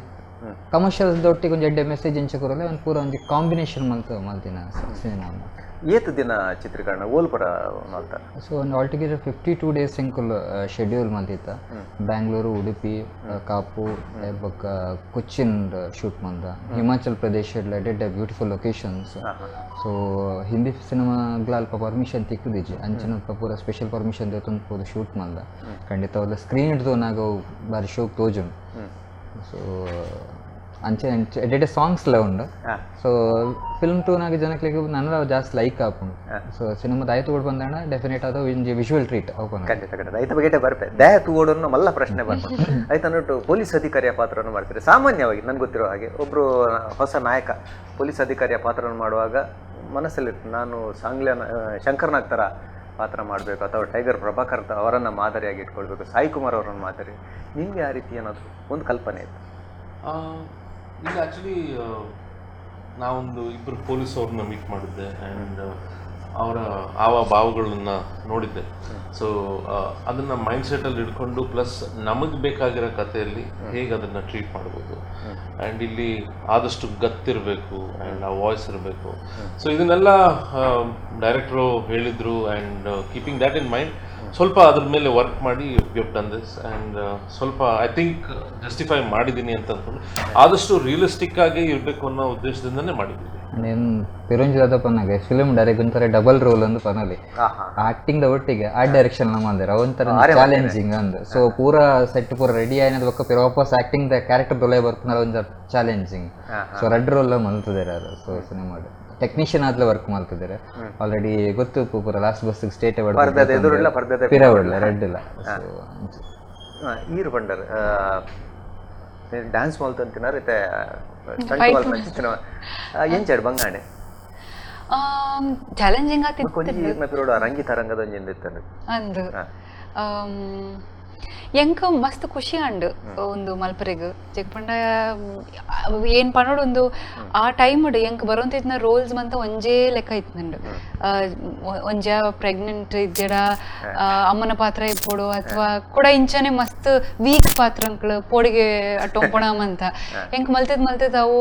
ಕಮರ್ಷಿಯಲ್ಸ್ ಒಟ್ಟಿಗೆ ಒಂಜಿ ಎಡ್ಡೆ ಮೆಸೇಜ್ ಇಂಚ ಕೂರಲ್ಲ ಒಂದು ಪೂರ ಒಂಜಿ ಕಾಂಬಿನೇಷನ್ ಮಲ್ತ ಮಲ್ತಿನ ಸಿನಿಮಾ. ಏತ್ ದಿನ ಚಿತ್ರೀಕರಣ ಓಲ್ಪರ ಮಲ್ತ? ಸೊ ಒಂದು ಆಲ್ಟುಗೆದರ್ 52 ಡೇಸ್ ಎಂಕುಲ್ ಶೆಡ್ಯೂಲ್ ಮಲ್ತಿತ್ತ. ಬ್ಯಾಂಗ್ಳೂರು, ಉಡುಪಿ, ಕಾಪು ಬೊಕ್ಕ ಕೊಚ್ಚಿನ್ ಶೂಟ್ ಮಂದ, ಹಿಮಾಚಲ್ ಪ್ರದೇಶ ಎಡ್ಡೆ ಬ್ಯೂಟಿಫುಲ್ ಲೊಕೇಶನ್ಸ್. ಸೊ ಹಿಂದಿ ಸಿನಿಮಾಗ್ಲ ಅಲ್ಪ ಪರ್ಮಿಷನ್ ತಿಕ್ಕುದಿಜ್ಜಿ, ಅಂಚಿನ ಅಲ್ಪ ಪೂರ ಸ್ಪೆಷಲ್ ಪರ್ಮಿಷನ್ ದೇತೊಂದು ಪೂರ ಶೂಟ್ ಮಲ್ದ. ಖಂಡಿತ ಅವಲ್ಲ ಸ್ಕ್ರೀನ್ ಹಿಡ್ದು ನಾಗ ಬಾರಿ ಶೋಕ್ ತೋಜುಂಡು. ಸೊ ಅಂಚೆ ಅಂಚೆ ಎಡ್ಡೆ ಸಾಂಗ್ಸ್ ಎಲ್ಲ ಉಂಡು. ಸೊ ಫಿಲ್ಮ್ ಟೂನಾಗ ಜನಕ್ಲಿಗೆ ನನ್ನ ಜಾಸ್ತಿ ಲೈಕ್ ಆಪುಂಡು. ಸೊ ಸಿನಿಮಾದ ಆಯ್ತು ಕೂಡ ಬಂದಾಣ ಡೆಫಿನೆಟ್ ಆದ ಒಂಜಿ ವಿಜುವಲ್ ಟ್ರೀಟ್ ಅವು. ಖಂಡಿತ ಖಂಡಿತ ಐತ ಬಗ್ಗೆ ಬರ್ಪೆ ದಯ ತೂಗೋಡನ್ನು ಮಲ್ಲ ಪ್ರಶ್ನೆ ಬರ್ಪೆ. ಆಯ್ತು ಅನ್ನೋಟ್ಟು ಪೊಲೀಸ್ ಅಧಿಕಾರಿಯ ಪಾತ್ರವನ್ನು ಮಾಡ್ತಾರೆ. ಸಾಮಾನ್ಯವಾಗಿ ನನ್ಗೆ ಗೊತ್ತಿರೋ ಹಾಗೆ ಒಬ್ಬರು ಹೊಸ ನಾಯಕ ಪೊಲೀಸ್ ಅಧಿಕಾರಿಯ ಪಾತ್ರವನ್ನು ಮಾಡುವಾಗ ಮನಸ್ಸಲ್ಲಿ ನಾನು ಸಾಂಗ್ಲಿಯನ ಶಂಕರ್ನಾಗ್ ಥರ ಪಾತ್ರ ಮಾಡಬೇಕು ಅಥವಾ ಟೈಗರ್ ಪ್ರಭಾಕರ್ ಅವರನ್ನು ಮಾದರಿಯಾಗಿ ಇಟ್ಕೊಳ್ಬೇಕು, ಸಾಯಿ ಕುಮಾರ್ ಅವರನ್ನು ಮಾದರಿ, ನಿಮಗೆ ಆ ರೀತಿ ಏನಾದರೂ ಒಂದು ಕಲ್ಪನೆ ಇತ್ತು? ಇಲ್ಲ, ಆ್ಯಕ್ಚುಲಿ ನಾವೊಂದು ಇಬ್ಬರು ಪೊಲೀಸ್ ಅವ್ರನ್ನ ಮೀಟ್ ಮಾಡಿದ್ದೆ ಆ್ಯಂಡ್ ಅವರ ಆವ ಭಾವಗಳನ್ನು ನೋಡಿದ್ದೆ. ಸೊ ಅದನ್ನು ಮೈಂಡ್ಸೆಟ್ಟಲ್ಲಿ ಇಟ್ಕೊಂಡು ಪ್ಲಸ್ ನಮಗೆ ಬೇಕಾಗಿರೋ ಕಥೆಯಲ್ಲಿ ಹೇಗೆ ಅದನ್ನು ಟ್ರೀಟ್ ಮಾಡ್ಬೋದು ಆ್ಯಂಡ್ ಇಲ್ಲಿ ಆದಷ್ಟು ಗತ್ತಿರಬೇಕು ಆ್ಯಂಡ್ ಆ ವಾಯ್ಸ್ ಇರಬೇಕು. ಸೊ ಇದನ್ನೆಲ್ಲ ಡೈರೆಕ್ಟ್ರು ಹೇಳಿದರು and keeping that in mind ಸ್ವಲ್ಪ ಅದ್ರ ಮೇಲೆ ವರ್ಕ್ ಮಾಡಿ we have done this. And ಸ್ವಲ್ಪ I think justify ಮಾಡಿದ್ದೀನಿ ಅಂತ ಅಂದ್ಕೊಂಡು ಆದಷ್ಟು ರಿಯಲಿಸ್ಟಿಕ್ ಆಗಿ ಇರಬೇಕು ಅನ್ನೋ ಉದ್ದೇಶದಿಂದನೇ ಮಾಡಿದ್ದೀವಿ. ಏನು ಪಿರಂಜಿ ಪನ್ನಾಗ ಫಿಲ್ಮ್ ಡೈರೆಕ್ಟ್ ಒಂಥರ ಡಬಲ್ ರೋಲ್ ಒಂದು ಪನಲಿ, ಆಕ್ಟಿಂಗ್ the ಒಟ್ಟಿಗೆ ಆರ್ಟ್ ಡೈರೆಕ್ಷನ್ ಮಾಡಿದಾರೆ, ಒಂಥರ ಚಾಲೆಂಜಿಂಗ್ ಅಂದ್. ಸೊ ಪೂರ ಸೆಟ್ ಪೂರ ರೆಡಿ ಆಯ್ನದ ಬೊಕ್ಕ ಪಿರ ವಾಪಸ್ acting the character ದೊಲೆ ಬರ್ಪುನಲ ಒಂಜ ಚಾಲೆಂಜಿಂಗ್. ಸೊ ರಡ್ಡ್ ರೋಲ್ ಮಲ್ತದೇರ್ ಆರ್. ಸೊ ಸಿನಿಮಾ ಟೆಕ್ನಿಷಿಯನ್ ಆದ್ಲ ವರ್ಕ್ ಮಲ್ತದೇರ್ ಆಲ್ರೆಡಿ ಗೊತ್ತು, ಪೂರ last bus state award ಪಿರ ಒಳ್ಳೆ ರಡ್ಡ್ ಇಲ್ಲ. ಸೊ ಈರ್ ಬಂಡರ್ ಡ್ಯಾನ್ಸ್ ಮಲ್ತಂತಿನಾರ್ ಇತ್ತೆ ಸ್ಟಂಟ್ ಮಲ್ಪಂಚಿನ ಎಂಚಡ್ ಬಂಗಾಣೆ ಚಾಲೆಂಜಿಂಗ್ ಆತಿತ್ತು. ಒಂಜಿ ಈರ್ನ ಪಿರೋಡು ರಂಗಿ ತರಂಗದ ಒಂಜಿ ಇತ್ತಂಡು ಅಂದು ಎಂಕ್ ಮಸ್ತ್ ಖುಷಿ ಆಂಡ್ ಒಂದು ಮಲ್ಪರೆಗ್. ಜಗ್ಪಂಡ ಏನ್ ಪನೋಡು ಒಂದು ಆ ಟೈಮ್ ಎಂಕ್ ಬರೋಂತಿತ್ನ ರೋಲ್ಸ್ ಮಂತ ಒಂಜೇ ಲೆಕ್ಕ ಇತ್ತಂಡು. ಒಂಜ ಪ್ರೆಗ್ನೆಂಟ್ ಇಜ್ಜಡ ಅಮ್ಮನ ಪಾತ್ರ ಇಪ್ಪೋಡು ಅಥವಾ ಕೂಡ ಇಂಚನೆ ಮಸ್ತ್ ವೀಕ್ ಪಾತ್ರ ಅಂಕ್ಳು ಪೋಡಿಗೆ ಟೊಂಪಣ ಅಂತ ಎಂಕ್ ಮಲ್ತದ್ ಮಲ್ತದ್ ಅವು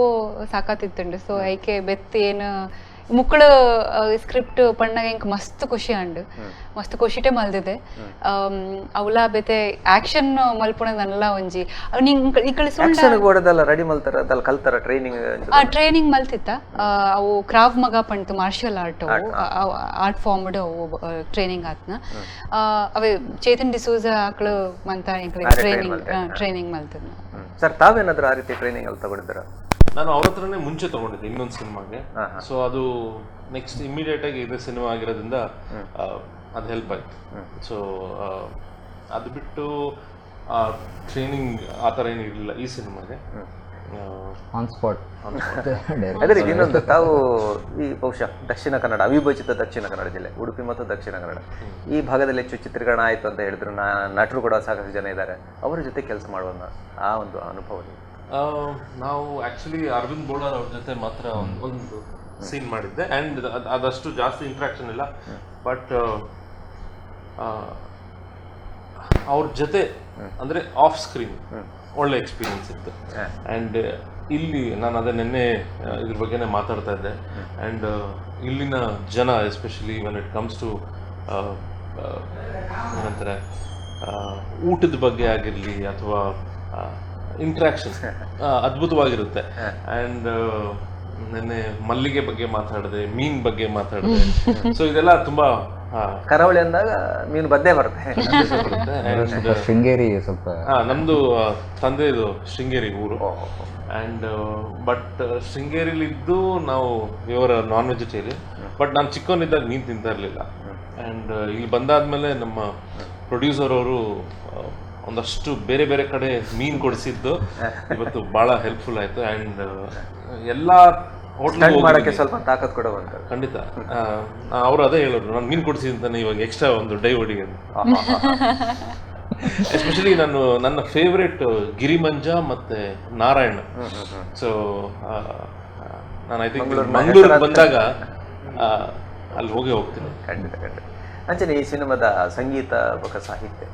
ಸಾಕಾತಿತ್ತುಂಡು. ಸೊ ಐಕೆ ಬೆತ್ ಏನು ಮುಕ್ಕಳು ಸ್ಕ್ರಿಪ್ಟ್ ಪಣ್ಣಾಗ ಎಂಕ್ ಮಸ್ತ್ ಖುಷಿ ಆಂಡ್, ಮಸ್ತ್ ಖುಷಿಟೆ ಮಲ್ದಿದೆ. ಅವಲ ಬೇತೆ ಆಕ್ಷನ್ ಮಲ್ಪುಣ ನಲ್ಲ ಒಂಜಿ ರೆಡಿ ಮಲ್ತಾರ ಕಲ್ತಾರ ಟ್ರೈನಿಂಗ್ ಟ್ರೈನಿಂಗ್ ಮಲ್ತಿತ್ತ. ಅವು ಕ್ರಾವ್ ಮಗ ಪಂಡ್ತು ಮಾರ್ಷಲ್ ಆರ್ಟ್ ಅವು ಆರ್ಟ್ ಫಾರ್ಮ್ ಅವು ಟ್ರೈನಿಂಗ್ ಆತ್ನ. ಅವೇ ಚೇತನ್ ಡಿಸೋಜ ಆಕಳು ಮಂತ ಟ್ರೈನಿಂಗ್ ಟ್ರೈನಿಂಗ್ ಮಲ್ತದ. ಸರ್ ತಾವೇನಾದ್ರೂ ಆ ರೀತಿ ಟ್ರೈನಿಂಗ್ ಅಲ್ಲಿ ತಗೊಂಡಿದ್ದೀರಾ? ನಾನು ಅವ್ರ ಹತ್ರನೇ ಮುಂಚೆ ತಗೊಂಡಿದ್ದೆ ಇನ್ನೊಂದು ಸಿನಿಮಾಗೆ. ಸೊ ಅದು ನೆಕ್ಸ್ಟ್ ಇಮಿಡಿಯೇಟ್ ಆಗಿ ಇದೇ ಸಿನಿಮಾ ಆಗಿರೋದ್ರಿಂದ ಅದು ಹೆಲ್ಪ್ ಆಯ್ತು. ಸೊ ಅದು ಬಿಟ್ಟು ಟ್ರೈನಿಂಗ್ ಆ ಥರ ಏನು ಇರಲಿಲ್ಲ ಈ ಸಿನಿಮಾಗೆ. On spot. ಅದೇ ರೀತಿ ಇನ್ನೊಂದು, ತಾವು ಈ ಬಹುಶಃ ದಕ್ಷಿಣ ಕನ್ನಡ, ಅವಿಭಜಿತ ದಕ್ಷಿಣ ಕನ್ನಡ ಜಿಲ್ಲೆ ಉಡುಪಿ ಮತ್ತು ದಕ್ಷಿಣ ಕನ್ನಡ ಈ ಭಾಗದಲ್ಲಿ ಹೆಚ್ಚು ಚಿತ್ರೀಕರಣ ಆಯಿತು ಅಂತ ಹೇಳಿದ್ರು. ನಟರು ಕೂಡ ಸಾಕಷ್ಟು ಜನ ಇದ್ದಾರೆ, ಅವರ ಜೊತೆ ಕೆಲಸ ಮಾಡುವ ಆ ಒಂದು ಅನುಭವ. ನಾವು ಆ್ಯಕ್ಚುಲಿ ಅರವಿಂದ್ ಬೋಳಾರ್ ಅವ್ರ ಜೊತೆ ಮಾತ್ರ ಒಂದು ಸೀನ್ ಮಾಡಿದ್ದೆ. ಆ್ಯಂಡ್ ಅದಷ್ಟು ಜಾಸ್ತಿ ಇಂಟ್ರಾಕ್ಷನ್ ಇಲ್ಲ, ಬಟ್ ಅವ್ರ ಜೊತೆ ಅಂದರೆ ಆಫ್ ಸ್ಕ್ರೀನ್ ಒಳ್ಳೆ ಎಕ್ಸ್ಪೀರಿಯನ್ಸ್ ಇತ್ತು. ಆ್ಯಂಡ್ ಇಲ್ಲಿ ನಾನು ಅದೇ ನಿನ್ನೆ ಇದ್ರ ಬಗ್ಗೆನೇ ಮಾತಾಡ್ತಾ ಇದ್ದೆ. ಆ್ಯಂಡ್ ಇಲ್ಲಿನ ಜನ especially when it comes to ಏನಂತಾರೆ ಊಟದ ಬಗ್ಗೆ ಆಗಿರಲಿ ಅಥವಾ ಇಂಟ್ರಾಕ್ಷನ್ ಅದ್ಭುತವಾಗಿರುತ್ತೆ. ಆ್ಯಂಡ್ ನಿನ್ನೆ ಮಲ್ಲಿಗೆ ಬಗ್ಗೆ ಮಾತಾಡಿದೆ, ಮೀನ್ ಬಗ್ಗೆ ಮಾತಾಡಿದೆ. ಸೊ ಇದೆಲ್ಲ ತುಂಬಾ ಕರಾವಳಿ ಅಂದಾಗ ಮೀನು ಬದ್ದೇ ಬರುತ್ತೆ. ಶೃಂಗೇರಿ ಸ್ವಲ್ಪ ನಮ್ದು ತಂದೆದು ಶೃಂಗೇರಿ ಊರು. ಆ್ಯಂಡ್ ಬಟ್ ಶೃಂಗೇರಿಲಿದ್ದು ನಾವು ಇವರ non vegetarian. But ನಾನು ಚಿಕ್ಕವನಿದ್ದಾಗ ಮೀನು ತಿಂತಾ ಇರಲಿಲ್ಲ. ಆ್ಯಂಡ್ ಇಲ್ಲಿ ಬಂದಾದ್ಮೇಲೆ ನಮ್ಮ ಪ್ರೊಡ್ಯೂಸರ್ ಅವರು ಒಂದಷ್ಟು ಬೇರೆ ಬೇರೆ ಕಡೆ ಮೀನು ಕೊಡಿಸಿದ್ದು ಇವತ್ತು ಭಾಳ ಹೆಲ್ಪ್ಫುಲ್ ಆಯಿತು. ಆ್ಯಂಡ್ ಎಲ್ಲ ಹೋಟ್ಲ್ ಮಾಡೋಕ್ಕೆ ಸ್ವಲ್ಪ ತಾಕತ್ ಕೊಡುವಂತ ಖಂಡಿತ ಅವರು ಅದೇ ಹೇಳೋರು, ನಾನು ಮೀನು ಕೊಡಿಸಿದಂತಾನೆ ಅಂತಾನೆ ಇವಾಗ ಎಕ್ಸ್ಟ್ರಾ ಒಂದು ಡೈ ಹೊಡಿಗೆ. ಎಸ್ಪೆಷಲಿ ನಾನು ನನ್ನ ಫೇವ್ರೇಟ್ ಗಿರಿಮಂಜ ಮತ್ತು ನಾರಾಯಣ. ಸೊ ನಾನು I think ಮಂಗಳೂರಿಗೆ ಬಂದಾಗ ಅಲ್ಲಿ ಹೋಗೇ ಹೋಗ್ತೀನಿ. ಖಂಡಿತ ಖಂಡಿತ. ಅಂಚನೆ ಈ ಸಿನಿಮಾದ ಸಂಗೀತ ಬೊಕ ಸಾಹಿತ್ಯ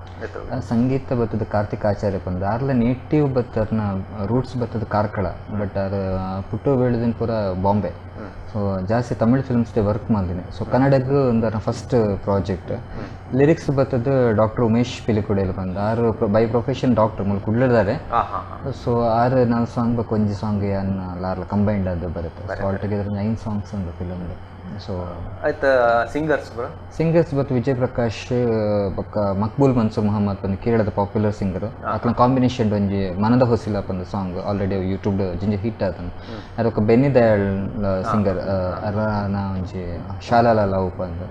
ಸಂಗೀತ ಬತ್ತದ ಕಾರ್ತಿಕ್ ಆಚಾರ್ಯ ಬಂದ ಆರ್ಲ ನೇಟಿವ್ ಬತ್ತರ್ನ ರೂಟ್ಸ್ ಬತ್ತದ ಕಾರ್ಕಳ, ಬಟ್ ಆರ್ ಪುಟ್ಟು ಬೆಳೆದಿನ ಪೂರ ಬಾಂಬೆ. ಸೊ ಜಾಸ್ತಿ ತಮಿಳ್ ಫಿಲ್ಮ್ಸ್ಗೆ ವರ್ಕ್ ಮಾಡಿದ್ದೀನಿ. ಸೊ ಕನ್ನಡಕ್ಕೆ ಒಂದು ಫಸ್ಟ್ ಪ್ರಾಜೆಕ್ಟ್. ಲಿರಿಕ್ಸ್ ಬತ್ತದ ಡಾಕ್ಟರ್ ಉಮೇಶ್ ಪಿಲಿಕುಡೇಲಿ ಬಂದ ಆರು ಬೈ ಪ್ರೊಫೆಷನ್ ಡಾಕ್ಟರ್ ಮೂಲಕ ಕುಡ್ಲಿದ್ದಾರೆ. ಸೊ ಆರು ನಾಲ್ಕು ಸಾಂಗ್ ಬೇಕು ಒಂಜಿ ಸಾಂಗ್ ಅನ್ನ ಲಾರ್ಲ ಕಂಬೈಂಡ್ ಅದು ಬರುತ್ತೆ. ಸೊ ಆಲ್ ಟುಗೆದರ್ 9 ಸಾಂಗ್ಸ್ ಉಂಟು ಫಿಲಮ್. ಸೊ ಆಯ್ತು. ಸಿಂಗರ್ಸ್ ಸಿಂಗರ್ಸ್ ಬತ್ತು ವಿಜಯ್ ಪ್ರಕಾಶ್ ಬೊಕ್ಕ ಮಕ್ಬೂಲ್ ಮನ್ಸೂರ್ ಮೊಹಮ್ಮದ್ ಬಂದು ಕೇರಳದ ಪಾಪ್ಯುಲರ್ ಸಿಂಗರ್. ಅಕ್ಲ ಕಾಂಬಿನೇಷನ್ ಒಂಜಿ ಮನದ ಹೊಸಿಲ ಪಂದು ಸಾಂಗ್ ಆಲ್ರೆಡಿ ಯೂಟ್ಯೂಬ್ ಜಿಂಜ ಹಿಟ್ ಆತನು. ಅದಕ್ಕೆ ಬೆನ್ನಿ ದಯಾಳ್ ಸಿಂಗರ್ ಅರನ ಒಂಜಿ ಶಾಲಾಲ ಲವ್ ಪಂದು,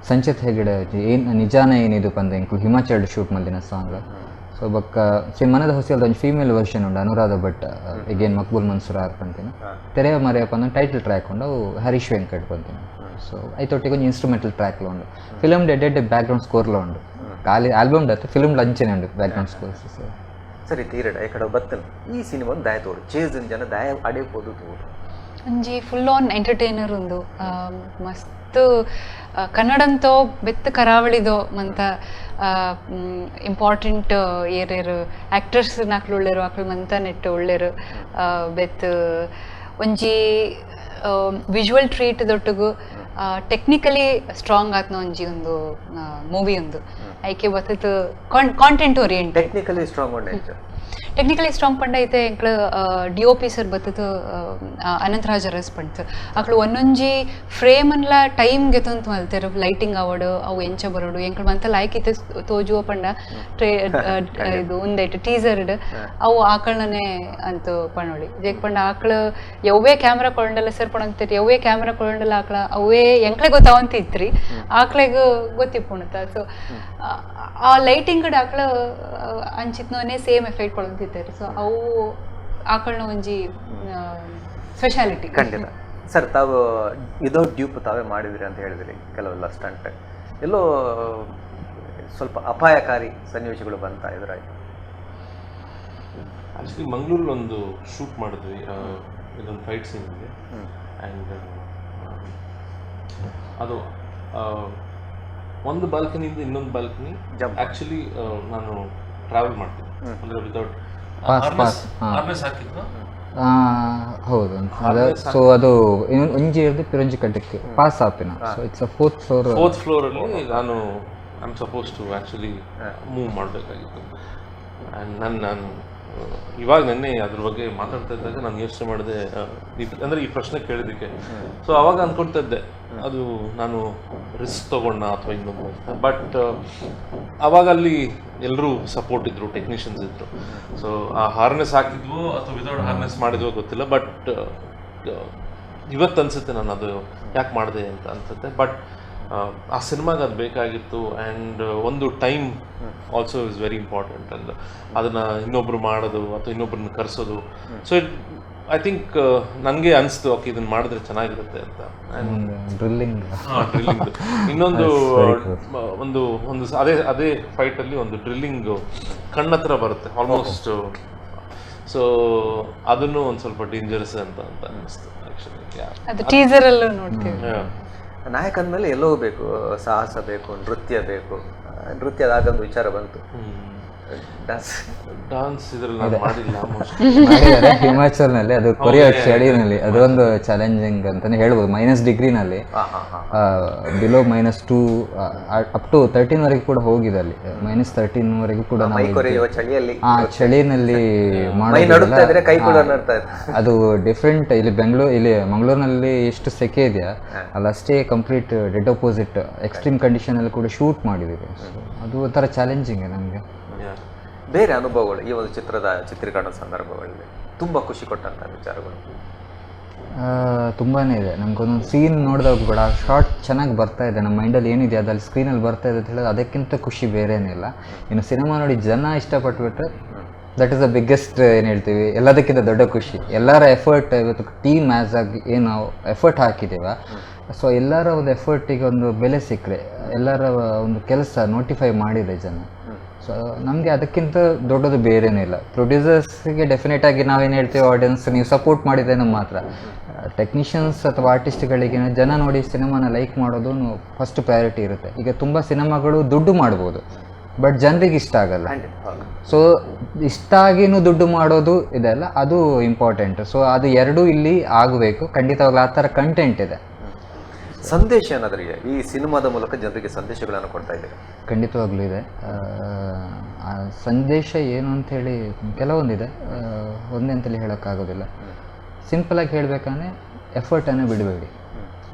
ಸಂಚಿತ್ ಹೆಗಡೆ ಏನು ನಿಜಾನ ಏನಿದು ಪಂದು ಎಂಕ್ಲು ಹಿಮಾಚಲ್ ಶೂಟ್ ಮಲ್ದಿನ ಸಾಂಗ್. ಸೊ ಬೊಕ್ಕ ಸಿ ಮನದ ಹೊಸಿಲದ ಒಂಜಿ ಫೀಮೇಲ್ ವರ್ಷನ್ ಉಂಡು ಅನುರಾಧ ಭಟ್, ಎಗೇನ್ ಮಕ್ಬೂಲ್ ಮನ್ಸೂರ್ ಆರ್ ಪಂತಿನ. ತೆರೆಯ ಮರೆಯ ಪಂದು ಟೈಟಲ್ ಟ್ರ್ಯಾಕ್ ಉಂಡು, ಅವು ಹರೀಶ್ ವೆಂಕಟ್ ಪಂತಿನ. ಸೊ ಐತೊಟ್ಟಿಗೆ ಒಂಜಿ ಇನ್ಸ್ಟ್ರೂಮೆಂಟಲ್ ಟ್ರ್ಯಾಕ್ಲ ಉಂಡು. ಫಿಲಮ್ ಡೆಡ್ ಬ್ಯಾಕ್ಗ್ರೌಂಡ್ ಸ್ಕೋರ್ಲ ಉಂಡು, ಖಾಲಿ ಆಲ್ಬಮ್ ಡತ್ತು ಫಿಲಮ್ ಲಂಚನೆ ಉಂಡು ಬ್ಯಾಕ್ಗ್ರೌಂಡ್ ಸ್ಕೋರ್ಸ್. ಸೊ ಸರಿ ತೀರಡ ಈ ಕಡೆ ಬತ್ತನ ಈ ಸಿನಿಮಾ ದಾಯ ತೋಡು ಚೇಸ್ ಜನ ದಾಯ ಅಡೆ ಪೋದು ತೋಡು ಒಂಜಿ ಫುಲ್ ಆನ್ ಎಂಟರ್ಟೈನರ್ ಉಂದು. ಮಸ್ತ್ ಕನ್ನಡಂತೋ ಬೆತ್ತ ಕರಾವಳಿದೋ ಮಂತ ಇಂಪಾರ್ಟೆಂಟ್ ಏರೇರು ಆ್ಯಕ್ಟರ್ಸ್ ನಾಕ್ಲು ಉಳ್ಳೇರು ಆಕ್ಳು ಮಂತ ನೆಟ್ಟು ಉಳ್ಳೇರು. ಬೆತ್ತ ಒಂಜಿ ವಿಜುವಲ್ ಟ್ರೀಟ್ ದೊಟ್ಟುಗು ಟೆಕ್ನಿಕಲಿ ಸ್ಟ್ರಾಂಗ್ ಆತ್ನ ಒಂಜಿ ಒಂದು ಮೂವಿ ಒಂದು ಐಕೆ ಬತ್ತದ ಕಾಂಟೆಂಟ್ ಓರಿಯೆಂಟೆಡ್. ಟೆಕ್ನಿಕಲಿ ಸ್ಟ್ರಾಂಗ್ ಉಂಡು. ಟೆಕ್ನಿಕಲಿ ಸ್ಟ್ರಾಂಗ್ ಪಂಡ ಐತೆ ಎಂಕ್ಲ ಡಿ ಒ ಪಿ ಸರ್ ಬತ್ತದ ಅನಂತರಾಜ್ ಅರಸ್ ಪಂಡ್ತು ಅಕ್ಲು ಒಂದೊಂಜಿ ಫ್ರೇಮನ್ಲ ಟೈಮ್ ಗೆತೊಂತು ಮಲ್ತೆರ್, ಲೈಟಿಂಗ್ ಆವಡು ಅವು ಎಂಚ ಬರೋಡು ಎಂಕ್ಲು ಮಂತ ಲೈಕ್ ಇತ್ತೆ ತೋಜುವ ಪಂಡ ಟ್ರೇ ಇದು ಒಂದೈಟ್ ಟೀಸರ್ಡ್ ಅವು ಆಕಳನೆ ಅಂತ ಪಣೋಳಿ ಜೇಕ್ ಪಂಡ ಆಕಳು ಯವ್ವೇ ಕ್ಯಾಮ್ರಾ ಕೊಂಡಲ್ಲ ಸರ್ ಪಣಂತೀರಿ, ಯವ್ವೇ ಕ್ಯಾಮ್ರಾ ಕೊಂಡಲ್ಲ ಆಕಳ ಅವೇ ಎಂಕ್ಲೆ ಗೊತ್ತಾವಂತ ಇತ್ರಿ ಆಕಳೆಗ್ ಗೊತ್ತಿಪ್ಪುಣತ. ಸೊ ಆ ಲೈಟಿಂಗ್ ಆಕಳ ಅಂಚಿತ್ನೋನೆ ಸೇಮ್ ಎಫೆಕ್ಟ್ ಕೊಡಂತಿದ್ದಾರೆ. ಸೊ ಅವು ಆಕಳನ ಒಂಜಿ ಸ್ಪೆಷಾಲಿಟಿ. ಖಂಡಿತ ಸರ್, ತಾವು ವಿದೌಟ್ ಡ್ಯೂಪ್ ತಾವೇ ಮಾಡಿದ್ರಿ ಅಂತ ಹೇಳಿದ್ರಿ, ಕೆಲವೆಲ್ಲ ಸ್ಟಂಟ್ ಎಲ್ಲೋ ಸ್ವಲ್ಪ ಅಪಾಯಕಾರಿ ಸನ್ನಿವೇಶಗಳು ಬಂತ ಎದುರಾಯ್ತು? ಆ್ಯಕ್ಚುಲಿ ಮಂಗಳೂರಲ್ಲಿ ಒಂದು ಶೂಟ್ ಮಾಡಿದ್ವಿ, ಇದೊಂದು ಫೈಟ್ ಸೀನ್ಗೆ. ಆ್ಯಂಡ್ ಅದು ಒಂದು ಬಾಲ್ಕನಿಯಿಂದ ಇನ್ನೊಂದು ಬಾಲ್ಕನಿ ಆ್ಯಕ್ಚುಲಿ ನಾನು ಟ್ರಾವೆಲ್ ಮಾಡ್ತೀನಿ, ಅಂದರೆ ವಿತೌಟ್ ಹಾರ್ನೆಸ್ ಹಾಕಿದ್ನ. ಹೌದು, ಸೊ ಅದು ಒಂಜಿ ಇರ್ದು ಪಿರಂಜಿ ಕಟ್ಟಕ್ಕೆ ಪಾಸ್ ಆಪಿನ. So it's a fourth floor. Fourth ಫ್ಲೋರಲ್ಲಿ ನಾನು I am suppose to actually move ಮಾಡಬೇಕಾಗಿತ್ತು. ಆ್ಯಂಡ್ ನಾನು ಇವಾಗ ನೆನ್ನೆ ಅದ್ರ ಬಗ್ಗೆ ಮಾತಾಡ್ತಾ ಇದ್ದಾಗ ನಾನು ಯೋಚನೆ ಮಾಡಿದೆ, ಅಂದರೆ ಈ ಪ್ರಶ್ನೆ ಕೇಳಿದ್ದಕ್ಕೆ. ಸೊ ಅವಾಗ ಅಂದ್ಕೊಳ್ತಾ ಇದ್ದೆ ಅದು ನಾನು ರಿಸ್ಕ್ ತೊಗೊಂಡ ಅಥವಾ ಇನ್ನೊಂದು ಅಂತ. ಬಟ್ ಅವಾಗ ಅಲ್ಲಿ ಎಲ್ಲರೂ ಸಪೋರ್ಟ್ ಇದ್ದರು, ಟೆಕ್ನಿಷಿಯನ್ಸ್ ಇದ್ದರು. ಸೊ ಆ ಹಾರ್ನೆಸ್ ಹಾಕಿದ್ವೋ ಅಥವಾ ವಿದೌಟ್ ಹಾರ್ನೆಸ್ ಮಾಡಿದ್ವೋ ಗೊತ್ತಿಲ್ಲ, ಬಟ್ ಇವತ್ತು ಅನಿಸುತ್ತೆ ನಾನು ಅದು ಯಾಕೆ ಮಾಡಿದೆ ಅಂತ ಅನಿಸುತ್ತೆ. ಬಟ್ ಆ ಸಿನಿಮಾಗೆ ಅದು ಬೇಕಾಗಿತ್ತು. ಆ್ಯಂಡ್ ಒಂದು time also is very important. And ಅದನ್ನು ಇನ್ನೊಬ್ಬರು ಮಾಡೋದು ಅಥವಾ ಇನ್ನೊಬ್ರನ್ನ ಕರೆಸೋದು. ಸೊ it I think ನನಗೆ ಅನಿಸ್ತು ಓಕೆ ಇದನ್ನು ಮಾಡಿದ್ರೆ ಚೆನ್ನಾಗಿರುತ್ತೆ ಅಂತ. ಡ್ರಿಲ್ಲಿಂಗ್ ಡ್ರಿಲ್ಲಿಂಗ್ ಇನ್ನೊಂದು ಒಂದು ಒಂದು ಅದೇ ಅದೇ ಫೈಟಲ್ಲಿ ಒಂದು ಡ್ರಿಲ್ಲಿಂಗ್ ಕಣ್ಣತ್ರ ಬರುತ್ತೆ ಆಲ್ಮೋಸ್ಟ್. ಸೊ ಅದನ್ನು ಒಂದು ಸ್ವಲ್ಪ ಡೇಂಜರಸ್ ಅಂತ ಅಂತ ಅನ್ನಿಸ್ತು ಆ್ಯಕ್ಚುಲಿ. ಅದು ಟೀಸರಲ್ಲೂ ನೋಡ್ತೀವಿ. ನಾಯಕ ಅಂದಮೇಲೆ ಎಲ್ಲೋ ಬೇಕು, ಸಾಹಸ ಬೇಕು, ನೃತ್ಯ ಬೇಕು. ನೃತ್ಯದ ಆಗೊಂದು ವಿಚಾರ ಬಂತು, ಡ್ಯಾನ್ಸ್. ಡ್ಯಾನ್ಸ್ ಇದರಲ್ಲಿ ನಾನು ಮಾಡಿಲ್ಲ ಮಾಡಿದ್ದಾರೆ ಹಿಮಾಚಲ್ನಲ್ಲಿ, ಅದು ಕೊರಿಯಾ ಚಳಿನಲ್ಲಿ, ಅದೊಂದು ಚಾಲೆಂಜಿಂಗ್ ಅಂತಾನೆ ಹೇಳ್ಬೋದು. ಮೈನಸ್ ಡಿಗ್ರಿನಲ್ಲಿ, ಬಿಲೋ -2 ಅಪ್ ಟು 13 ವರೆಗೆ ಕೂಡ ಹೋಗಿದೆ ಅಲ್ಲಿ, -13 ವರೆಗೂ ಕೂಡ ಆ ಚಳಿನಲ್ಲಿ ಮಾಡೋದಿಲ್ಲ. ಅದು ಡಿಫ್ರೆಂಟ್. ಇಲ್ಲಿ ಬೆಂಗಳೂರು, ಇಲ್ಲಿ ಮಂಗಳೂರಿನಲ್ಲಿ ಎಷ್ಟು ಸೆಕೆ ಇದೆಯಾ ಅಲ್ಲಿ ಅಷ್ಟೇ complete dead opposite extreme condition ಅಲ್ಲಿ ಕೂಡ ಶೂಟ್ ಮಾಡಿದ್ದೀವಿ. ಅದು ಒಂಥರ ಚಾಲೆಂಜಿಂಗ್ ನಮಗೆ. ಬೇರೆ ಅನುಭವಗಳು ಈ ಒಂದು ಚಿತ್ರದ ಚಿತ್ರೀಕರಣ ಸಂದರ್ಭಗಳಲ್ಲಿ ತುಂಬ ಖುಷಿ ಕೊಟ್ಟಂಥ ವಿಚಾರಗಳು ತುಂಬಾ ಇದೆ. ನಮ್ಗೊಂದೊಂದು ಸೀನ್ ನೋಡಿದಾಗ ಕೂಡ ಶಾರ್ಟ್ ಚೆನ್ನಾಗಿ ಬರ್ತಾ ಇದೆ, ನಮ್ಮ ಮೈಂಡಲ್ಲಿ ಏನಿದೆ ಅದಲ್ಲಿ ಸ್ಕ್ರೀನಲ್ಲಿ ಬರ್ತಾ ಇದೆ ಅಂತ ಹೇಳಿದ್ರೆ ಅದಕ್ಕಿಂತ ಖುಷಿ ಬೇರೆನಿಲ್ಲ. ಇನ್ನು ಸಿನಿಮಾ ನೋಡಿ ಜನ ಇಷ್ಟಪಟ್ಟುಬಿಟ್ರೆ that is the biggest, ಏನು ಹೇಳ್ತೀವಿ, ಎಲ್ಲದಕ್ಕಿಂತ ದೊಡ್ಡ ಖುಷಿ. ಎಲ್ಲರ ಎಫರ್ಟ್ ಇವತ್ತು ಟೀಮ್ ಆ್ಯಸ್ ಆಗಿ ಏನು ನಾವು ಎಫರ್ಟ್ ಹಾಕಿದ್ದೀವ, ಸೊ ಎಲ್ಲರ ಒಂದು ಎಫರ್ಟಿಗೆ ಒಂದು ಬೆಲೆ ಸಿಕ್ಕರೆ, ಎಲ್ಲರ ಒಂದು ಕೆಲಸ ನೋಟಿಫೈ ಮಾಡಿದೆ ಜನ, ಸೊ ನಮಗೆ ಅದಕ್ಕಿಂತ ದೊಡ್ಡದು ಬೇರೆಯೇ ಇಲ್ಲ. ಪ್ರೊಡ್ಯೂಸರ್ಸ್ಗೆ ಡೆಫಿನೆಟಾಗಿ ನಾವೇನು ಹೇಳ್ತೀವಿ, ಆಡಿಯನ್ಸ್ ನೀವು ಸಪೋರ್ಟ್ ಮಾಡಿದ್ರೇನು ಮಾತ್ರ. ಟೆಕ್ನಿಷಿಯನ್ಸ್ ಅಥವಾ ಆರ್ಟಿಸ್ಟ್ಗಳಿಗೆ ಜನ ನೋಡಿ ಸಿನಿಮಾನ ಲೈಕ್ ಮಾಡೋದು ಫಸ್ಟ್ ಪ್ರಯಾರಿಟಿ ಇರುತ್ತೆ. ಈಗ ತುಂಬ ಸಿನಿಮಾಗಳು ದುಡ್ಡು ಮಾಡ್ಬೋದು, ಬಟ್ ಜನರಿಗೆ ಇಷ್ಟ ಆಗಲ್ಲ. ಸೊ ಇಷ್ಟ ಆಗಿನೂ ದುಡ್ಡು ಮಾಡೋದು ಇದೆಲ್ಲ ಅದು ಇಂಪಾರ್ಟೆಂಟ್. ಸೊ ಅದು ಎರಡೂ ಇಲ್ಲಿ ಆಗಬೇಕು ಖಂಡಿತವಾಗ್ಲೂ. ಆ ಥರ ಕಂಟೆಂಟ್ ಇದೆ. ಸಂದೇಶ ಏನಾದರೂ ಇದೆ ಈ ಸಿನಿಮಾದ ಮೂಲಕ ಜನರಿಗೆ ಸಂದೇಶಗಳನ್ನು ಕೊಡ್ತಾ ಇದ್ದೀರಾ? ಖಂಡಿತವಾಗ್ಲೂ ಇದೆ. ಆ ಸಂದೇಶ ಏನು ಅಂಥೇಳಿ ಕೆಲವೊಂದಿದೆ, ಒಂದೇ ಅಂತೇಳಿ ಹೇಳೋಕ್ಕಾಗೋದಿಲ್ಲ. ಸಿಂಪಲಾಗಿ ಹೇಳಬೇಕಂದ್ರೆ ಎಫರ್ಟನ್ನು ಬಿಡಬೇಡಿ,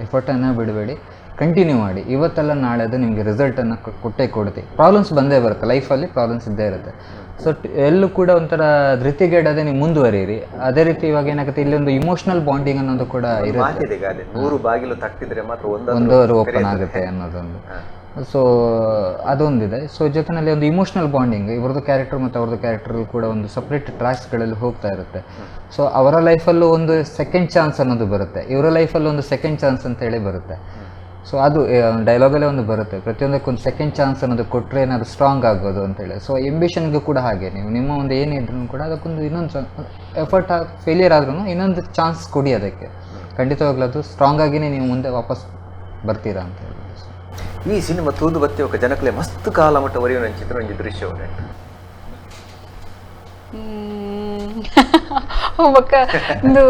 ಎಫರ್ಟನ್ನು ಬಿಡಬೇಡಿ, ಕಂಟಿನ್ಯೂ ಮಾಡಿ. ಇವತ್ತೆಲ್ಲ ನಾಳೆ ಅದು ನಿಮಗೆ ರಿಸಲ್ಟನ್ನು ಕೊಟ್ಟೇ ಕೊಡುತ್ತೆ. ಪ್ರಾಬ್ಲಮ್ಸ್ ಬಂದೇ ಬರುತ್ತೆ ಲೈಫಲ್ಲಿ, ಪ್ರಾಬ್ಲಮ್ಸ್ ಇದ್ದೇ ಇರುತ್ತೆ. ಸೊ ಎಲ್ಲೂ ಕೂಡ ಒಂಥರ ಧೃತಿಗೆಡದೆ ನೀವು ಮುಂದುವರಿಯಿರಿ. ಅದೇ ರೀತಿ ಇವಾಗ ಏನಾಗುತ್ತೆ, ಇಲ್ಲಿ ಒಂದು ಇಮೋಷನಲ್ ಬಾಂಡಿಂಗ್ ಅನ್ನೋದು ಕೂಡ ಇರುತ್ತೆ. 100 ಬಾಗಿಲು ತಟ್ಟಿದ್ರೆ ಮಾತ್ರ ಒಂದವರು ಓಪನ್ ಆಗುತ್ತೆ ಅನ್ನೋದೊಂದು, ಸೊ ಅದೊಂದಿದೆ. ಸೊ ಜೊತೆಯಲ್ಲಿ ಒಂದು ಇಮೋಷ್ನಲ್ ಬಾಂಡಿಂಗ್, ಇವ್ರದ್ದು ಕ್ಯಾರೆಕ್ಟರ್ ಮತ್ತು ಅವ್ರದ್ದು ಕ್ಯಾರೆಕ್ಟರ್ ಕೂಡ ಒಂದು ಸಪ್ರೇಟ್ ಟ್ರ್ಯಾಕ್ಸ್ಗಳಲ್ಲಿ ಹೋಗ್ತಾ ಇರುತ್ತೆ. ಸೊ ಅವರ ಲೈಫಲ್ಲೂ ಒಂದು ಸೆಕೆಂಡ್ ಚಾನ್ಸ್ ಅನ್ನೋದು ಬರುತ್ತೆ, ಇವರ ಲೈಫಲ್ಲೂ ಒಂದು ಸೆಕೆಂಡ್ ಚಾನ್ಸ್ ಅಂತೇಳಿ ಬರುತ್ತೆ. ಸೊ ಅದು ಡೈಲಾಗಲ್ಲೇ ಒಂದು ಬರುತ್ತೆ, ಪ್ರತಿಯೊಂದಕ್ಕೊಂದು ಸೆಕೆಂಡ್ ಚಾನ್ಸ್ ಅನ್ನೋದು ಕೊಟ್ಟರೆ ಏನಾದರೂ ಸ್ಟ್ರಾಂಗ್ ಆಗೋದು ಅಂತೇಳಿ. ಸೊ ಎಂಬಿಷನ್ಗೂ ಕೂಡ ಹಾಗೆ, ನೀವು ನಿಮ್ಮ ಒಂದು ಏನಿದ್ರು ಕೂಡ ಅದಕ್ಕೊಂದು ಇನ್ನೊಂದು ಎಫರ್ಟ್ ಫೇಲಿಯರ್ ಆದ್ರೂ ಇನ್ನೊಂದು ಚಾನ್ಸ್ ಕೊಡಿ ಅದಕ್ಕೆ, ಖಂಡಿತವಾಗ್ಲೂ ಅದು ಸ್ಟ್ರಾಂಗ್ ಆಗಿಯೇ ನೀವು ಮುಂದೆ ವಾಪಸ್ ಬರ್ತೀರಾ ಅಂತ ಹೇಳಿ. ಈ ಸಿನಿಮಾ ತೂದು ಬತ್ತಿ ఒక ಜನಕಲೆ ಮಸ್ತ್ ಕಾಲ ಮಟ್ಟ ಒರಿಯುವ ಚಿತ್ರ ಒಂಜಿ ದೃಶ್ಯ ಬೊಕ್ಕ ಒಂದು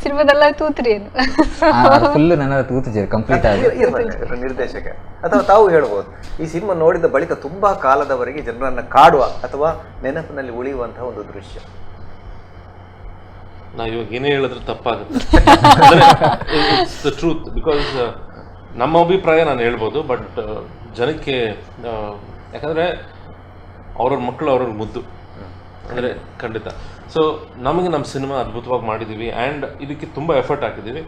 ಸಿನಿಮಾದೆಲ್ಲ ತೂತ್ರಿ ಏನು ಫುಲ್ ನನ್ನ ತೂತಿಜೇರು ಕಂಪ್ಲೀಟ್ ಆಗಿ ನಿರ್ದೇಶಕ ಅಥವಾ ತಾವು ಹೇಳ್ಬೋದು, ಈ ಸಿನಿಮಾ ನೋಡಿದ ಬಳಿಕ ತುಂಬಾ ಕಾಲದವರೆಗೆ ಜನರನ್ನ ಕಾಡುವ ಅಥವಾ ನೆನಪಿನಲ್ಲಿ ಉಳಿಯುವಂತಹ ಒಂದು ದೃಶ್ಯ. ನಾ ಇವಾಗ ಏನೇ ಹೇಳಿದ್ರೆ ತಪ್ಪಾಗುತ್ತೆ. It's the truth, because ನಮ್ಮ ಅಭಿಪ್ರಾಯ ನಾನು ಹೇಳ್ಬೋದು, ಬಟ್ ಜನಕ್ಕೆ ಯಾಕಂದರೆ ಅವ್ರವ್ರ ಮಕ್ಕಳು ಅವ್ರವ್ರ ಮುದ್ದು ಅಂದರೆ ಖಂಡಿತ. ಸೊ ನಮಗೆ ನಮ್ಮ ಸಿನಿಮಾ ಅದ್ಭುತವಾಗಿ ಮಾಡಿದ್ದೀವಿ ಆ್ಯಂಡ್ ಇದಕ್ಕೆ ತುಂಬ ಎಫರ್ಟ್ ಹಾಕಿದ್ದೀವಿ.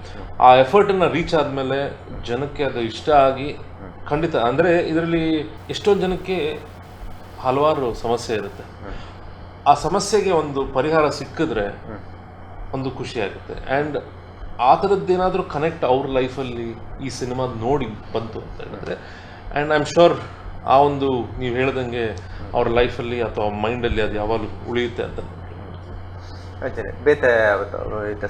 ಆ ಎಫರ್ಟನ್ನು ರೀಚ್ ಆದಮೇಲೆ ಜನಕ್ಕೆ ಅದು ಇಷ್ಟ ಆಗಿ ಖಂಡಿತ, ಅಂದರೆ ಇದರಲ್ಲಿ ಎಷ್ಟೊಂದು ಜನಕ್ಕೆ ಹಲವಾರು ಸಮಸ್ಯೆ ಇರುತ್ತೆ, ಆ ಸಮಸ್ಯೆಗೆ ಒಂದು ಪರಿಹಾರ ಸಿಕ್ಕಿದ್ರೆ ಒಂದು ಖುಷಿ ಆಗುತ್ತೆ. ಆ್ಯಂಡ್ ಆ ಥರದ್ದೇನಾದರೂ ಕನೆಕ್ಟ್ ಅವ್ರ ಲೈಫಲ್ಲಿ ಈ ಸಿನಿಮಾ ನೋಡಿ ಬಂತು ಅಂತ ಹೇಳಿದ್ರೆ, ಆ್ಯಂಡ್ I am sure ಆ ಒಂದು ನೀವು ಹೇಳ್ದಂಗೆ ಅವ್ರ ಲೈಫಲ್ಲಿ ಅಥವಾ ಮೈಂಡಲ್ಲಿ ಅದು ಯಾವಾಗಲೂ ಉಳಿಯುತ್ತೆ ಅಂತ. ಅಂಚನೆ ಬೇತೆ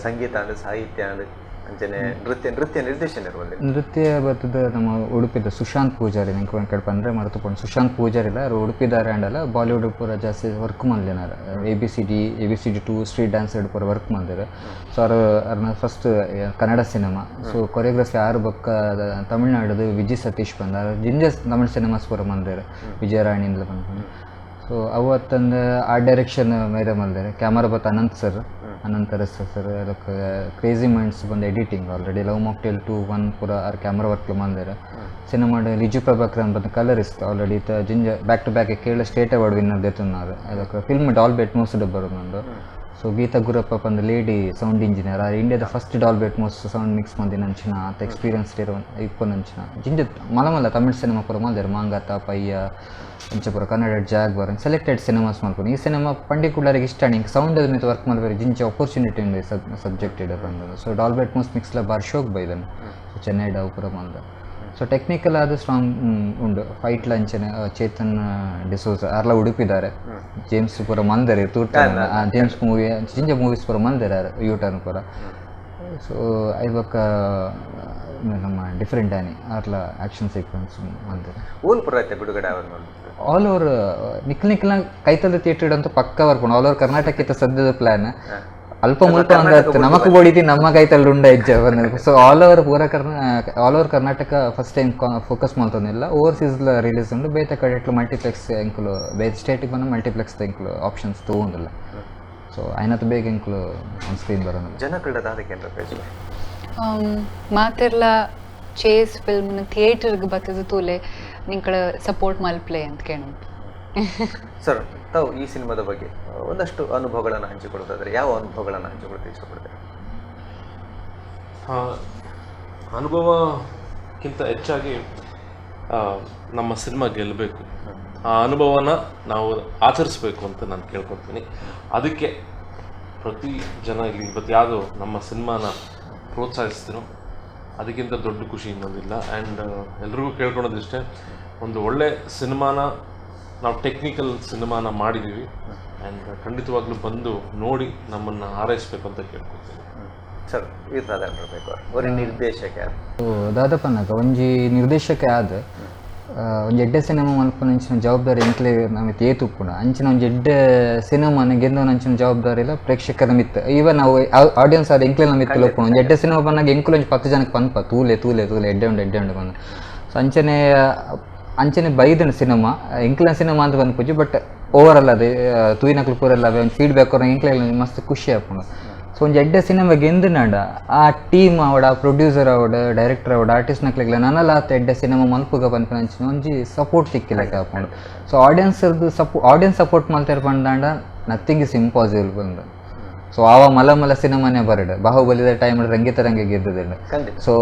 ಸಂಗೀತ ಅಂದರೆ ಸಾಹಿತ್ಯ ಅಂದರೆ ಅಂಚನೆ ನೃತ್ಯ ನೃತ್ಯ ನಿರ್ದೇಶನ ಇರುವಲ್ಲಿ ನೃತ್ಯ ಬರ್ತದೆ ನಮ್ಮ ಉಡುಪಿದ ಸುಶಾಂತ್ ಪೂಜಾರಿ, ನಂಗೆ ಒಂದು ಕಡೆ ಬಂದರೆ ಮರೆತುಕೊಂಡು ಸುಶಾಂತ್ ಪೂಜಾರಿ ಇಲ್ಲ ಅವ್ರು ಉಡುಪಿದಾರೆ ಅಂಡಲ್ಲ, ಬಾಲಿವುಡ್ ಪೂರ ಜಾಸ್ತಿ ವರ್ಕ್ ಮಾಡ್ಲಿನಾರ, A B C D 2 street dance ಪೂರ ವರ್ಕ್ ಮಾಡಿದಾರೆ. ಸೊ ಅವ್ರು ಅವ್ರನ್ನ first Kannada cinema, so choreography ಆರು ಬಕ್ಕ ತಮಿಳ್ನಾಡದು ವಿಜಯ್ ಸತೀಶ್ ಬಂದ ಜಿಂಜ ತಮಿಳ್ ಸಿನಿಮಾಸ್ ಪೂರ ಬಂದಿದ್ದಾರೆ, ವಿಜಯರಾಣಿಂದಲೇ ಬಂದು. ಸೊ ಅವತ್ತಂದು ಆ ಡೈರೆಕ್ಷನ್ ಮೇರೆ ಮಲ್ದಾರೆ. ಕ್ಯಾಮರಾ ಬತ್ತ ಅನಂತ್ ಸರ್, ಅನಂತ್ ಅರಸ್ ಸರ್, ಅದಕ್ಕೆ ಕ್ರೇಜಿ ಮೈಂಡ್ಸ್ ಬಂದು ಎಡಿಟಿಂಗ್ ಆಲ್ರೆಡಿ ಲವ್ ಮಾಕ್ಟೇಲ್ 2 1 ಪೂರ ಆರ್ ಕ್ಯಾಮ್ರಾ ವರ್ಕ್ ಬಂದಾರೆ. ಸಿನಿಮಾ ಲಿಜು ಪ್ರಭಾಕರ್ ಬಂದು ಕಲರಿಸ್ಟ್ ಆಲ್ರೆಡಿ ಜಿಂಜ back to back Kerala state award winner ದೇತುన్నారు. ಅದಕ್ಕೆ ಫಿಲ್ಮ್ ಡಾಲ್ಬಿ ಅಟ್ಮೋಸ್ ಬರೋದು. ಸೊ ಗೀತಾ ಗುರಪ್ಪ ಬಂದು ಲೇಡಿ ಸೌಂಡ್ ಇಂಜಿನಿಯರ್, ಆ ಇಂಡಿಯಾದ first Dolby Atmos sound mix ಮಂದಿನ ಅಂಚಿನ ಆತ ಎಕ್ಸ್ಪೀರಿಯನ್ಸ್ ಇರೋ ಇಪ್ಪನಂಚಿನ ಜಿಂಜ ಮಲ ಮಲ್ಲ ತಮಿಳ್ ಸಿನಿಮಾ ಪೂರ ಮಲ್ದಾರೆ, ಮಾಂಗಾತ ಪಯ್ಯ ಅಂಚಪುರ ಕನ್ನಡ ಜಾಗ್ವಾರ್ ಸೆಲೆಕ್ಟೆಡ್ ಸಿನಿಮಾಸ್ ಮಾಡ್ಕೊಂಡು. ಈ ಸಿನಿಮಾ ಪಂಡಿಕುಳ್ಳರಿಗೆ ಇಷ್ಟ ಹಿಂಗೆ ಸೌಂಡ್ ಮೇಲೆ ವರ್ಕ್ ಮಾಡಬೇಕು ಜಿಂಚ ಅಪರ್ಚುನಿಟಿ ఉంది ಸಬ್ಜೆಕ್ಟ್ ಇಡ ಬಂದದ್ದು. ಸೊ ಡಾಲ್ಬಿ ಅಟ್ಮೋಸ್ ಮಿಕ್ಸ್ಲ ಬಾರ್ ಶೋಕ್ ಬೈದನು. ಸೊ ಚೆನ್ನೈ ಡಾವ್ ಪೂರ ಮಲ್ದ. ಸೊ ಟೆಕ್ನಿಕಲ್ ಆದ ಸ್ಟ್ರಾಂಗ್ ಉಂಡು. ಫೈಟ್ ಲಂಚನೆ ಚೇತನ್ ಡಿಸೋಜ ಅರ್ಲ ಉಡುಪಿದ್ದಾರೆ, ಜೇಮ್ಸ್ ಪೂರ ಮಂದರೆ ತೂರ್ತಾನೆ ಜೇಮ್ಸ್ ಮೂವಿ ಜಿಂಜ ಮೂವೀಸ್ ಪೂರ ಮಂದರೆ ಯೂ ಟರ್ನ್ ಪೂರ. ಸೊ ಐಬೊಕ್ಕ ನಮ್ಮ ಡಿಫ್ರೆಂಟ್ ಆನಿ ಅರ್ಲ ಆ್ಯಕ್ಷನ್ ಸೀಕ್ವೆನ್ಸ್ ಮಂದರೆ ಊಲ್ ಪೂರ ಐತೆ ಬಿಡುಗಡೆ ಆಲ್ ಓವರ್ ನಿಕ್ಲ ನಿಕ್ಲ ಕೈತದ ಥಿಯೇಟರ್ ಅಂತೂ ಪಕ್ಕ ಬರ್ಕೊಂಡು ಆಲ್ ಓವರ್ ಕರ್ನಾಟಕ ಇತ್ತ ಸದ್ಯದ ಪ್ಲಾನ್. ಅಲ್ಪ ಮುಲ್ಪ ಅಂದ್ರೆ ನಮಕ್ ಬೋಡಿತಿ ನಮ್ಮ ಕೈತಲ್ಲಿ ಉಂಡ ಹೆಜ್ಜೆ. ಸೊ ಆಲ್ ಓವರ್ ಪೂರ all over Karnataka first time focus ಮಾಡ್ತಾನಿಲ್ಲ. ಓವರ್ಸೀಸ್ ರಿಲೀಸ್ ಉಂಡು ಬೇತೆ ಕಡೆ ಮಲ್ಟಿಪ್ಲೆಕ್ಸ್ ಎಂಕುಲು ಬೇತೆ ಸ್ಟೇಟಿಗೆ ಬಂದು ಮಲ್ಟಿಪ್ಲೆಕ್ಸ್ ಎಂಕುಲು ಆಪ್ಷನ್ಸ್ ತಗೊಂಡಿಲ್ಲ. ಸೊ ಐನತ್ತು ಬೇಗ ಎಂಕುಲು ಆನ್ ಸ್ಕ್ರೀನ್ ಬರೋಣ. ಮಾತೆರ್ಲ ಚೇಸ್ ಫಿಲ್ಮ್ನ ಥಿಯೇಟರ್ಗೆ ಬರ್ತದೆ ತೂಲೆ ನಿಂಕಳ ಸಪೋರ್ಟ್ ಮಲ್ಪ್ಲೆ ಅಂತ ಕೇಳುಂಟು. ಸರ್, ತಾವು ಈ ಸಿನಿಮಾದ ಬಗ್ಗೆ ಒಂದಷ್ಟು ಅನುಭವಗಳನ್ನು ಹಂಚಿಕೊಳ್ಳೋದಾದರೆ ಯಾವ ಅನುಭವಗಳನ್ನು ಹಂಚಿಕೊಳ್ಳೋದು ಇಷ್ಟಪಡ್ತೀರಾ? ಅನುಭವಕ್ಕಿಂತ ಹೆಚ್ಚಾಗಿ ನಮ್ಮ ಸಿನಿಮಾ ಗೆಲ್ಲಬೇಕು, ಆ ಅನುಭವನ ನಾವು ಆಚರಿಸ್ಬೇಕು ಅಂತ ನಾನು ಕೇಳ್ಕೊತೀನಿ. ಅದಕ್ಕೆ ಪ್ರತಿ ಜನ ಇಲ್ಲಿ ಇವತ್ತು ಯಾವುದು ನಮ್ಮ ಸಿನಿಮಾನ ಪ್ರೋತ್ಸಾಹಿಸ್ತೀರೋ ಅದಕ್ಕಿಂತ ದೊಡ್ಡ ಖುಷಿ ಇನ್ನೊಂದಿಲ್ಲ. ಆ್ಯಂಡ್ ಎಲ್ರಿಗೂ ಕೇಳ್ಕೊಳೋದಿಷ್ಟೇ, ಒಂದು ಒಳ್ಳೆ ಸಿನಿಮಾನ ನಾವು ಟೆಕ್ನಿಕಲ್ ಸಿನಿಮಾನ ಮಾಡಿದ್ದೀವಿ ಆ್ಯಂಡ್ ಖಂಡಿತವಾಗ್ಲೂ ಬಂದು ನೋಡಿ ನಮ್ಮನ್ನು ಹಾರೈಸಬೇಕು ಅಂತ ಕೇಳ್ಕೊತೀನಿ. ಸರ್, ಈ ಸಾಧಾರಣ ಬೇಕು ನಿರ್ದೇಶಕ ದಾದಪ್ಪನಾಗ ಒಂಜಿ ನಿರ್ದೇಶಕ ಆದ ಒಂಜಿ ಎಡ್ಡೆ ಸಿನಿಮಾ ಮಲ್ಪುನಂಚಿನ ಜವಾಬ್ದಾರಿ ಎಂಕ್ಲೆ ನಮಿತ್ ಏತುಪ್ಪುಂಡು. ಅಂಚಿನ ಒಂಜಿ ಎಡ್ಡೆ ಸಿನಿಮಾನ ಗೆಂದವನಂಚಿನ ಜವಾಬ್ದಾರಿ ಇಲ್ಲ ಪ್ರೇಕ್ಷಕರ ಮಿತ್ತು. ಈವನ್ ನಾವು ಆಡಿಯನ್ಸ್ ಆದ ಎಂಕ್ಲೆ ನಮಿತ್ತು ಲೋಪುಂಡು. ಒಂಜಿ ಎಡ್ಡೆ ಸಿನಿಮಾ ಬಂದಾಗ ಎಂಕುಲು ಒಂಜಿ 10 ಜನಕ್ಕೆ ಪನ್ಪ ತೂಲೆ ತೂಲೆ ತೂಲೆ ಎಡ್ಡೆ ಉಂಡು ಎಡ್ಡೆ ಉಂಡು ಬಂದು. ಸೊ ಅಂಚನೆ ಅಂಚನೆ ಬೈದನ ಸಿನಿಮಾ ಎಂಕ್ಲ ಸಿನಿಮಾ ಅಂತ ಬಂದು ಬಟ್ ಓವರ್ ಅಲ್ಲ ಅದೇ ತೂಯಿನಕ್ಲು ಪೂರೆಲ್ಲ ಅವೇ ಒಂದು ಫೀಡ್ಬ್ಯಾಕ್ ಕೊರ ಎಂಕ್ಲೆ ಮಸ್ತ್ ಖುಷಿ ಆಪುಂಡು. ಸೊ ಒಂಜಿ ಎಡ್ಡೆ ಸಿನಿಮಾ ಗೆಂದಿನಾಡ ಆ ಟೀಮ್ ಅವಡ, ಆ ಪ್ರೊಡ್ಯೂಸರ್ ಅವಡ, ಡೈರೆಕ್ಟರ್ ಅವಡ, ಆರ್ಟಿಸ್ಟ್ ನಕ್ಲೆಗ್ಲ ನನಲ ಆತ ಎಡ್ಡೆ ಸಿನಿಮಾ ಮಲ್ಪುಗ ಪನ್ಪಿನ ಅಂಚಿನ ಒಂಜಿ ಸಪೋರ್ಟ್ ಸಿಕ್ಕಿಲ್ಲ ಆಪುಂಡು. ಸೊ ಆಡಿಯನ್ಸ್ದು ಆಡಿಯನ್ಸ್ ಸಪೋರ್ಟ್ ಮಲ್ತೇರ್ ಪಂಡಾಂಡ ನಥಿಂಗ್ is impossible ಬಂದು. ಸೊ ಆವ ಮಲ ಮಲ ಸಿನಿಮಾನೇ ಬರಡು ಬಾಹುಬಲಿದ ಟೈಮ್ ರಂಗಿತ ರಂಗೆ ಗೆದ್ದಿದೆ. ಸೊ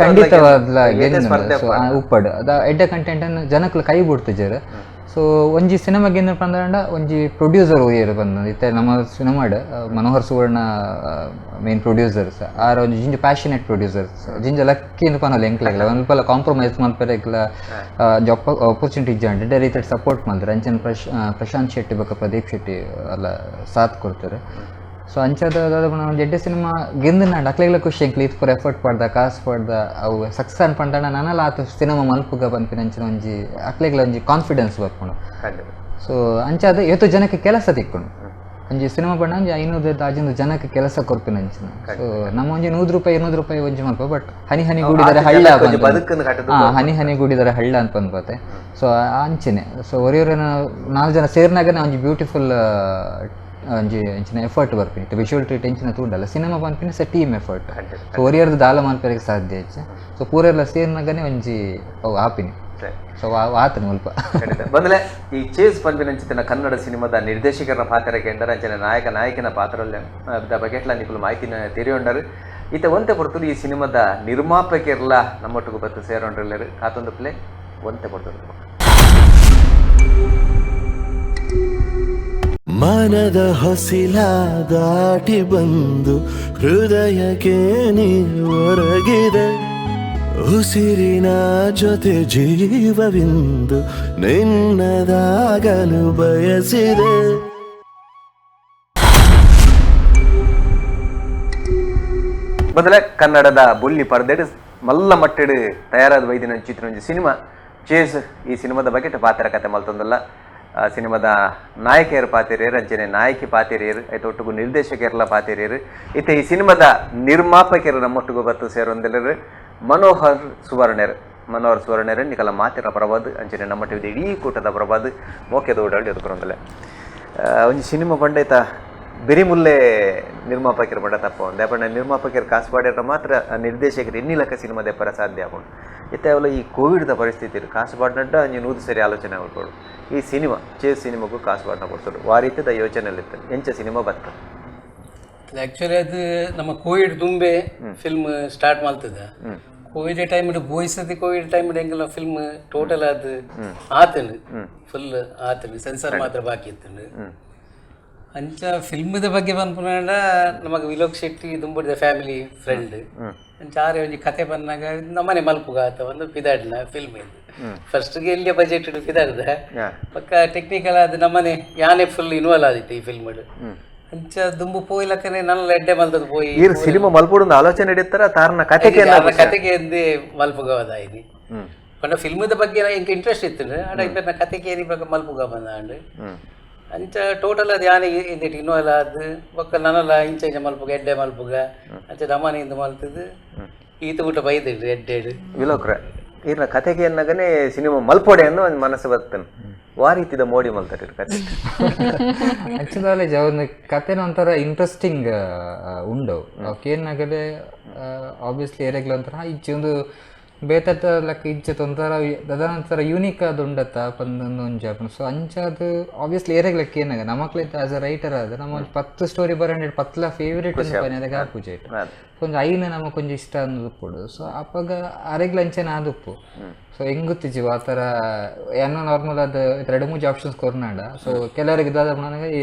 ಖಂಡಿತವಾದ್ಲ ಗೆದ್ದ ಉಪ್ಪಡು ಅದ ಎಡ್ಡೆ ಕಂಟೆಂಟ್ ಅನ್ನು ಜನಕ್ಲು ಕೈ ಬಿಡ್ತಿದ್ದಾರೆ. ಸೊ ಒಂಜಿ ಸಿನಿಮಾ ಗೆಂದ ಪಂಡ ಒಂಜಿ ಪ್ರೊಡ್ಯೂಸರ್ ಒಯ್ಯರು ಬಂದ ಇತ್ತೆ ನಮ್ಮ ಸಿನಿಮಾಡ್ ಮನೋಹರ್ ಸುವರ್ಣ ಮೇನ್ ಪ್ರೊಡ್ಯೂಸರ್ಸ್ ಆರ್ ಒಂಜಿ ಜಿಂಜ ಪ್ಯಾಷನೇಟ್ ಪ್ರೊಡ್ಯೂಸರ್ಸ್ ಜಿಂಜ ಲಕ್ಕಿ ಇಂದು ಪನಲ್ಲ ಎಂಕ್ಲೆಗ್ಲ ಒಂಲ್ಪ ಕಾಂಪ್ರಮೈಸ್ ಮಲ್ಪೆರೆಗ್ಲ ಆಪರ್ಚುನಿಟಿ ಇಜ್ಜಾಂಡ್ ಎಡ್ಡೆ ರೀತಿಡ್ ಸಪೋರ್ಟ್ ಮಲ್ತಾರೆ. ಅಂಚನೆ ಪ್ರಶಾಂತ್ ಶೆಟ್ಟಿ ಬೊಕ್ಕ ಪ್ರದೀಪ್ ಶೆಟ್ಟಿ ಅಲ್ಲ ಸಾಥ್ ಕೊಡ್ತಾರೆ. ಸೊ ಅಂಚಾದ ಒಂಜಿ ಎಡ್ಡೆ ಸಿನಿಮಾ ಗೆಂದಿನಾಂಡ ಅಕ್ಲೆಗ್ಲ ಖುಷಿ ಎಂಕ್ಲೆ ಇತ್ ಪೂರ ಎಫರ್ಟ್ ಪಾಡ್ದ ಕಾಸು ಪಾಡ್ದ ಅವು ಸಕ್ಸಸ್ ಅನ್ಪಂಡಾಂಡ ನನಲ ಆತ ಸಿನಿಮಾ ಮಲ್ಪುಗ ಪನ್ಪಿನ ಅಂಚಿನ ಒಂಜಿ ಅಕ್ಲೆಗ್ಲ ಒಂಜಿ ಕಾನ್ಫಿಡೆನ್ಸ್ ಬರ್ಪುಂಡು. ಸೊ ಅಂಚಾದ ಏತೋ ಜನಕ್ಕೆ ಕೆಲಸ ತಿಕ್ಕುಂಡು. ಒಂಜಿ ಸಿನಿಮಾ ಪಂಡ ಒಂಜಿ 500 500 ಜನಕ್ಕೆ ಕೆಲಸ ಕೊರ್ಪಿನ ಅಂಚಿನ. ಸೊ ನಮ್ಮ ಒಂಜಿ 100 ರೂಪಾಯಿ 200 ರೂಪಾಯಿ ಒಂಜಿ ಮಲ್ಪ, ಬಟ್ ಹನಿ ಹನಿ ಗೂಡಿದರೆ ಹಳ್ಳ, ಹನಿ ಹನಿ ಗೂಡಿದರೆ ಹಳ್ಳ ಅಂತ ಅನ್ಪತೆ. ಸೊ ಅಂಚನೆ ಸೊ ಒರಿಯೊರನ 4 ಜನ ಸೇರಿನಾಗನೇ ಒಂಜಿ ಬ್ಯೂಟಿಫುಲ್ ಒಂಜಿ ಅಂಚಿನ ಎಫರ್ಟ್ ಬರ್ಪಿನಿ. ವಿಜುವಲ್ ಟ್ರೀಟ್ ಎಂಚಿನ ತೂಂಡಲ್ಲ ಸಿನಿಮಾ ಪನ್ಪಿನ is team effort. So ಒರಿಯರ್ದು ದಾಲ ಮಲ್ಪೆರೆಗ್ ಸಾಧ್ಯ ಇಜ್ಜಿ. ಸೊ ಪೂರೆಲ್ಲ ಸೇರಿನಾಗನೇ ಒಂಜಿ ಅವು ಆಪಿನಿ. ಸೊ ಆತನ ಮುಲ್ಪ ಬಂದಲೆ ಈ ಚೇಸ್ ಪನ್ಪಿನಂಚಿತನ ಕನ್ನಡ ಸಿನಿಮಾದ ನಿರ್ದೇಶಕರ ಪಾತ್ರ ಕೇಂದ್ರ ಅಂಚನೆ ನಾಯಕ ನಾಯಕಿನ ಪಾತ್ರಲ್ಲ ಬಗೆಟ್ಲ ನಿಕುಲು ಮಾಹಿತಿನ ತೆರೆಯೊಂಡರು. ಈತ ಒಂತೆ ಪೊರ್ತುಲು ಈ ಸಿನಿಮಾದ ನಿರ್ಮಾಪಕರ್ಲ ನಮ್ಮೊಟ್ಟಿಗೆ ಬತ್ತು ಸೇರೊಂಡ್ರೆಲ್ಲರು ಕಾತೊಂದು ಪ್ಲೇ ಒಂತೆ ಪೊರ್ತುಲು. ಮನದ ಹೊಸಿಲ ದಾಟಿ ಬಂದು ಹೃದಯಕ್ಕೆ ನೀ ಒರಗಿದೆ, ಉಸಿರಿನ ಜೊತೆ ಜೀವವಿಂದು ನಿನ್ನದಾಗಲು ಬಯಸಿದೆ. ಮೊದಲ ಕನ್ನಡದ ಬುಲ್ಲಿ ಪರದೆಡು ಮಲ್ಲ ಮಟ್ಟೆಡು ತಯಾರಾದ ವೈದ್ಯನ ಚಿತ್ರ ಸಿನಿಮಾ ಚೇಸ್. ಈ ಸಿನಿಮಾದ ಬಗ್ಗೆ ಪಾತ್ರ ಕತೆ ಮಲ್ತೊಂದಲ್ಲ. ಸಿನಿಮಾದ ನಾಯಕಿಯರು ಪಾತಿರಿಯರು, ಅಂಚನೆ ನಾಯಕಿ ಪಾತಿರಿಯರು, ಐತ ಒಟ್ಟುಗು ನಿರ್ದೇಶಕರೆಲ್ಲ ಪಾತಿರಿಯರು. ಇತ್ತೆ ಈ ಸಿನಿಮಾದ ನಿರ್ಮಾಪಕರು ನಮ್ಮೊಟ್ಟಿಗೂ ಬತ್ತು ಸೇರೊಂದಿಲ್ಲರು ಮನೋಹರ್ ಸುವರ್ಣರು. ಮನೋಹರ್ ಸುವರ್ಣರು ನಿಕಲ ಮಾತಿರ ಪ್ರಭಾದ್ ಅಂಚನೆ ನಮ್ಮ ಇಡೀ ಕೂಟದ ಪ್ರಭಾದ್ ಮೋಕೆದ ಓಡಾಡಿ ಎದುಕೊಂಡಲ್ಲ. ಒಂಜಿ ಸಿನಿಮಾ ಪಂಡೈತ ಬೆರಿ ಮುಲ್ಲೆ ನಿರ್ಮಾಪಕರು ಪಂಡ ತಪ್ಪ ಒಂದೇ ಪಂಡ ನಿರ್ಮಾಪಕರು ಕಾಸು ಪಾಡ್ಯಾರ ಮಾತ್ರ ನಿರ್ದೇಶಕರು ಎನ್ನಿ ಲೆಕ್ಕ ಸಿನಿಮಾ ದೆಪ್ಪರ ಸಾಧ್ಯ ಆಪುಂಡು. ಇತ್ತೆ ಅವಲ ಈ ಕೋವಿಡ್ದ ಪರಿಸ್ಥಿತಿ ಕಾಸು ಪಾಡ್ನಡ್ಡ ಒಂಜಿ ನೂದು ಸರಿ ಆಲೋಚನೆ ಮಾಡ್ಕೊಡು. ಈ ಸಿನಿಮಾ ಚೇಸ್ ಸಿನಿಮಾಗೂ ಕಾಸು ಪಾಡ್ನ ಕೊಡ್ತಡು ಆ ರೀತಿದ ಯೋಚನೆಯಲ್ಲಿತ್ತು ಎಂಚ ಸಿನಿಮಾ ಬರ್ತದೆ. ಆ್ಯಕ್ಚುಲಿ ಅದು ನಮ್ಮ ಕೋವಿಡ್ ದುಂಬೆ ಫಿಲ್ಮ್ ಸ್ಟಾರ್ಟ್ ಮಾಡ್ತದೆ. ಕೋವಿಡ್ ಟೈಮ್ ಬೋಯ್ಸದಿ ಕೋವಿಡ್ ಟೈಮ್ ಎಂಗೆಲ್ಲ ಫಿಲ್ಮ್ ಟೋಟಲ್ ಅದು ಆತನು ಫುಲ್ ಆತನು ಸೆನ್ಸರ್ ಮಾತ್ರ ಬಾಕಿ ಇತ್ತು. ಅಂಚ ಫಿಲ್ಮ್ದ ಬಗ್ಗೆ ಪನ್ಪುನಾಂಡ ನಮಗೆ ವಿಲೋಕ್ ಶೆಟ್ಟಿ ದುಂಬುಡಿದ ಫ್ಯಾಮಿಲಿ ಫ್ರೆಂಡ್ ಅಂಚ ಆರೆ ಒಂಜಿ ಕತೆ ಬಂದಾಗ ನಮ್ಮನೆ ಮಲ್ಪುಗ ಆತ ಒಂದು ಪಿದಾಡ್ನ ಫಿಲ್ಮ್ ಇದು ಫಸ್ಟ್ಗೆ ಎಲ್ಲಿಯ ಬಜೆಟ್ ಪಿದಾಡ್ದ ಪಕ್ಕ ಟೆಕ್ನಿಕಲ್ ಅದು ನಮ್ಮನೆ ಯಾನೆ ಫುಲ್ ಇನ್ವಾಲ್ವ್ ಆದಿತ್ತು ಈ ಫಿಲ್ಮ್. ಅಂಚ ದುಂಬು ಪೋಯ್ಲಕ್ಕನೆ ನನ್ನ ಎಡ್ಡೆ ಮಲ್ತದ ಪೋಯಿ ಸಿನಿಮಾ ಮಲ್ಪುಡು ಆಲೋಚನೆ ಹಿಡಿತಾರ ತಾರನ ಕತೆಗೆ ಕತೆಗೆ ಎಂದೇ ಮಲ್ಪುಗವದಾಯಿನಿ. ಪಂಡ ಫಿಲ್ಮ್ದ ಬಗ್ಗೆ ಎಂಕ್ ಇಂಟ್ರೆಸ್ಟ್ ಇತ್ತು ಆಡ ಇಬ್ಬರನ್ನ ಕತೆಗೆ ಏನಿ ಬಗ್ಗೆ ಮಲ್ಪುಗ ಬಂದಾಂಡ್. ಅಂಚ ಟೋಟಲ್ ಅದು ಯಾನೆ ಇಂದಿಟ್ಟು ಇನ್ವಾಲ್ವ್ ಆದ್ ಬೊಕ್ಕ ನನಲ ಇಂಚ ಇಂಚ ಮಲ್ಪುಗ ಎಡ್ಡೆ ಮಲ್ಪುಗ ಅಂಚ ನಮ್ಮನೆ ಇಂದು ಮಲ್ತದ್ದು ಈತ ಊಟ ಬೈದಿಡ್ರಿ ಎಡ್ಡೆಡು ವಿಲೋಕ್ರೆ ಈರ್ನ ಕತೆಗೆ ಅನ್ನಗನೆ ಸಿನಿಮಾ ಮಲ್ಪೊಡೆ ಅನ್ನೋ ಒಂದು ಮನಸ್ಸು ಬರ್ತೇನೆ ವಾರೀತಿದ ಮೋಡಿ ಮಲ್ತಾರೆ ಕತೆ. ಆ್ಯಕ್ಚುಲಿ ಅವ್ನ ಕತೆನ ಒಂಥರ ಇಂಟ್ರೆಸ್ಟಿಂಗ್ ಉಂಡು. ಅವಕ್ಕೇನಾಗದೆ ಆಬ್ವಿಯಸ್ಲಿ ಏರೆಗ್ಲ ಒಂಥರ ಇಜ್ಜಿ ಒಂದು ಬೇತತ್ತ ಲೈಕ್ ಇಜ್ಜತ್ ಒಂಥರ ಒಂಥರ ಯೂನಿಕ್ ಅದು ಉಂಡತ್ತ ಪಂದೊಂದು ಒಂಜಿ ಆಪುಂಡು. ಸೊ ಅಂಚ ಅದು ಆಬ್ವಿಯಸ್ಲಿ ಏರೆಗ್ಲಕ್ಕ ಏನಾಗ ನಮಕ್ಲೈತ ಆಸ್ ಅ ರೈಟರ್ ಆದ ನಮ್ಮ ಒಂಜಿ 10 ಸ್ಟೋರಿ ಬರಂಡ್ 10 ಫೇವ್ರೇಟ್ ಅದಕ್ಕೆ ಆಪುಜಿ ಇಟ್ಟು ಒಂಜಿ 5 ನಮಕ್ ಒಂಜಿ ಇಷ್ಟ ಅನ್ನೋದು. ಸೊ ಅಪ್ಪಗ ಅರೆಗ್ಲ ಅಂಚೆನ ಆದುಪ್ಪು. ಸೊ ಹೆಂಗ್ ಗೊತ್ತಿಜ್ಜಿ ಆ ಥರ ಏನೋ ನಾರ್ಮಲ್ ಅದು 2-3 ಆಪ್ಷನ್ಸ್ ಕೊರ್ನಾಡ. ಸೊ ಕೆಲವರಿಗೆ ದಾದ ನನಗೆ ಈ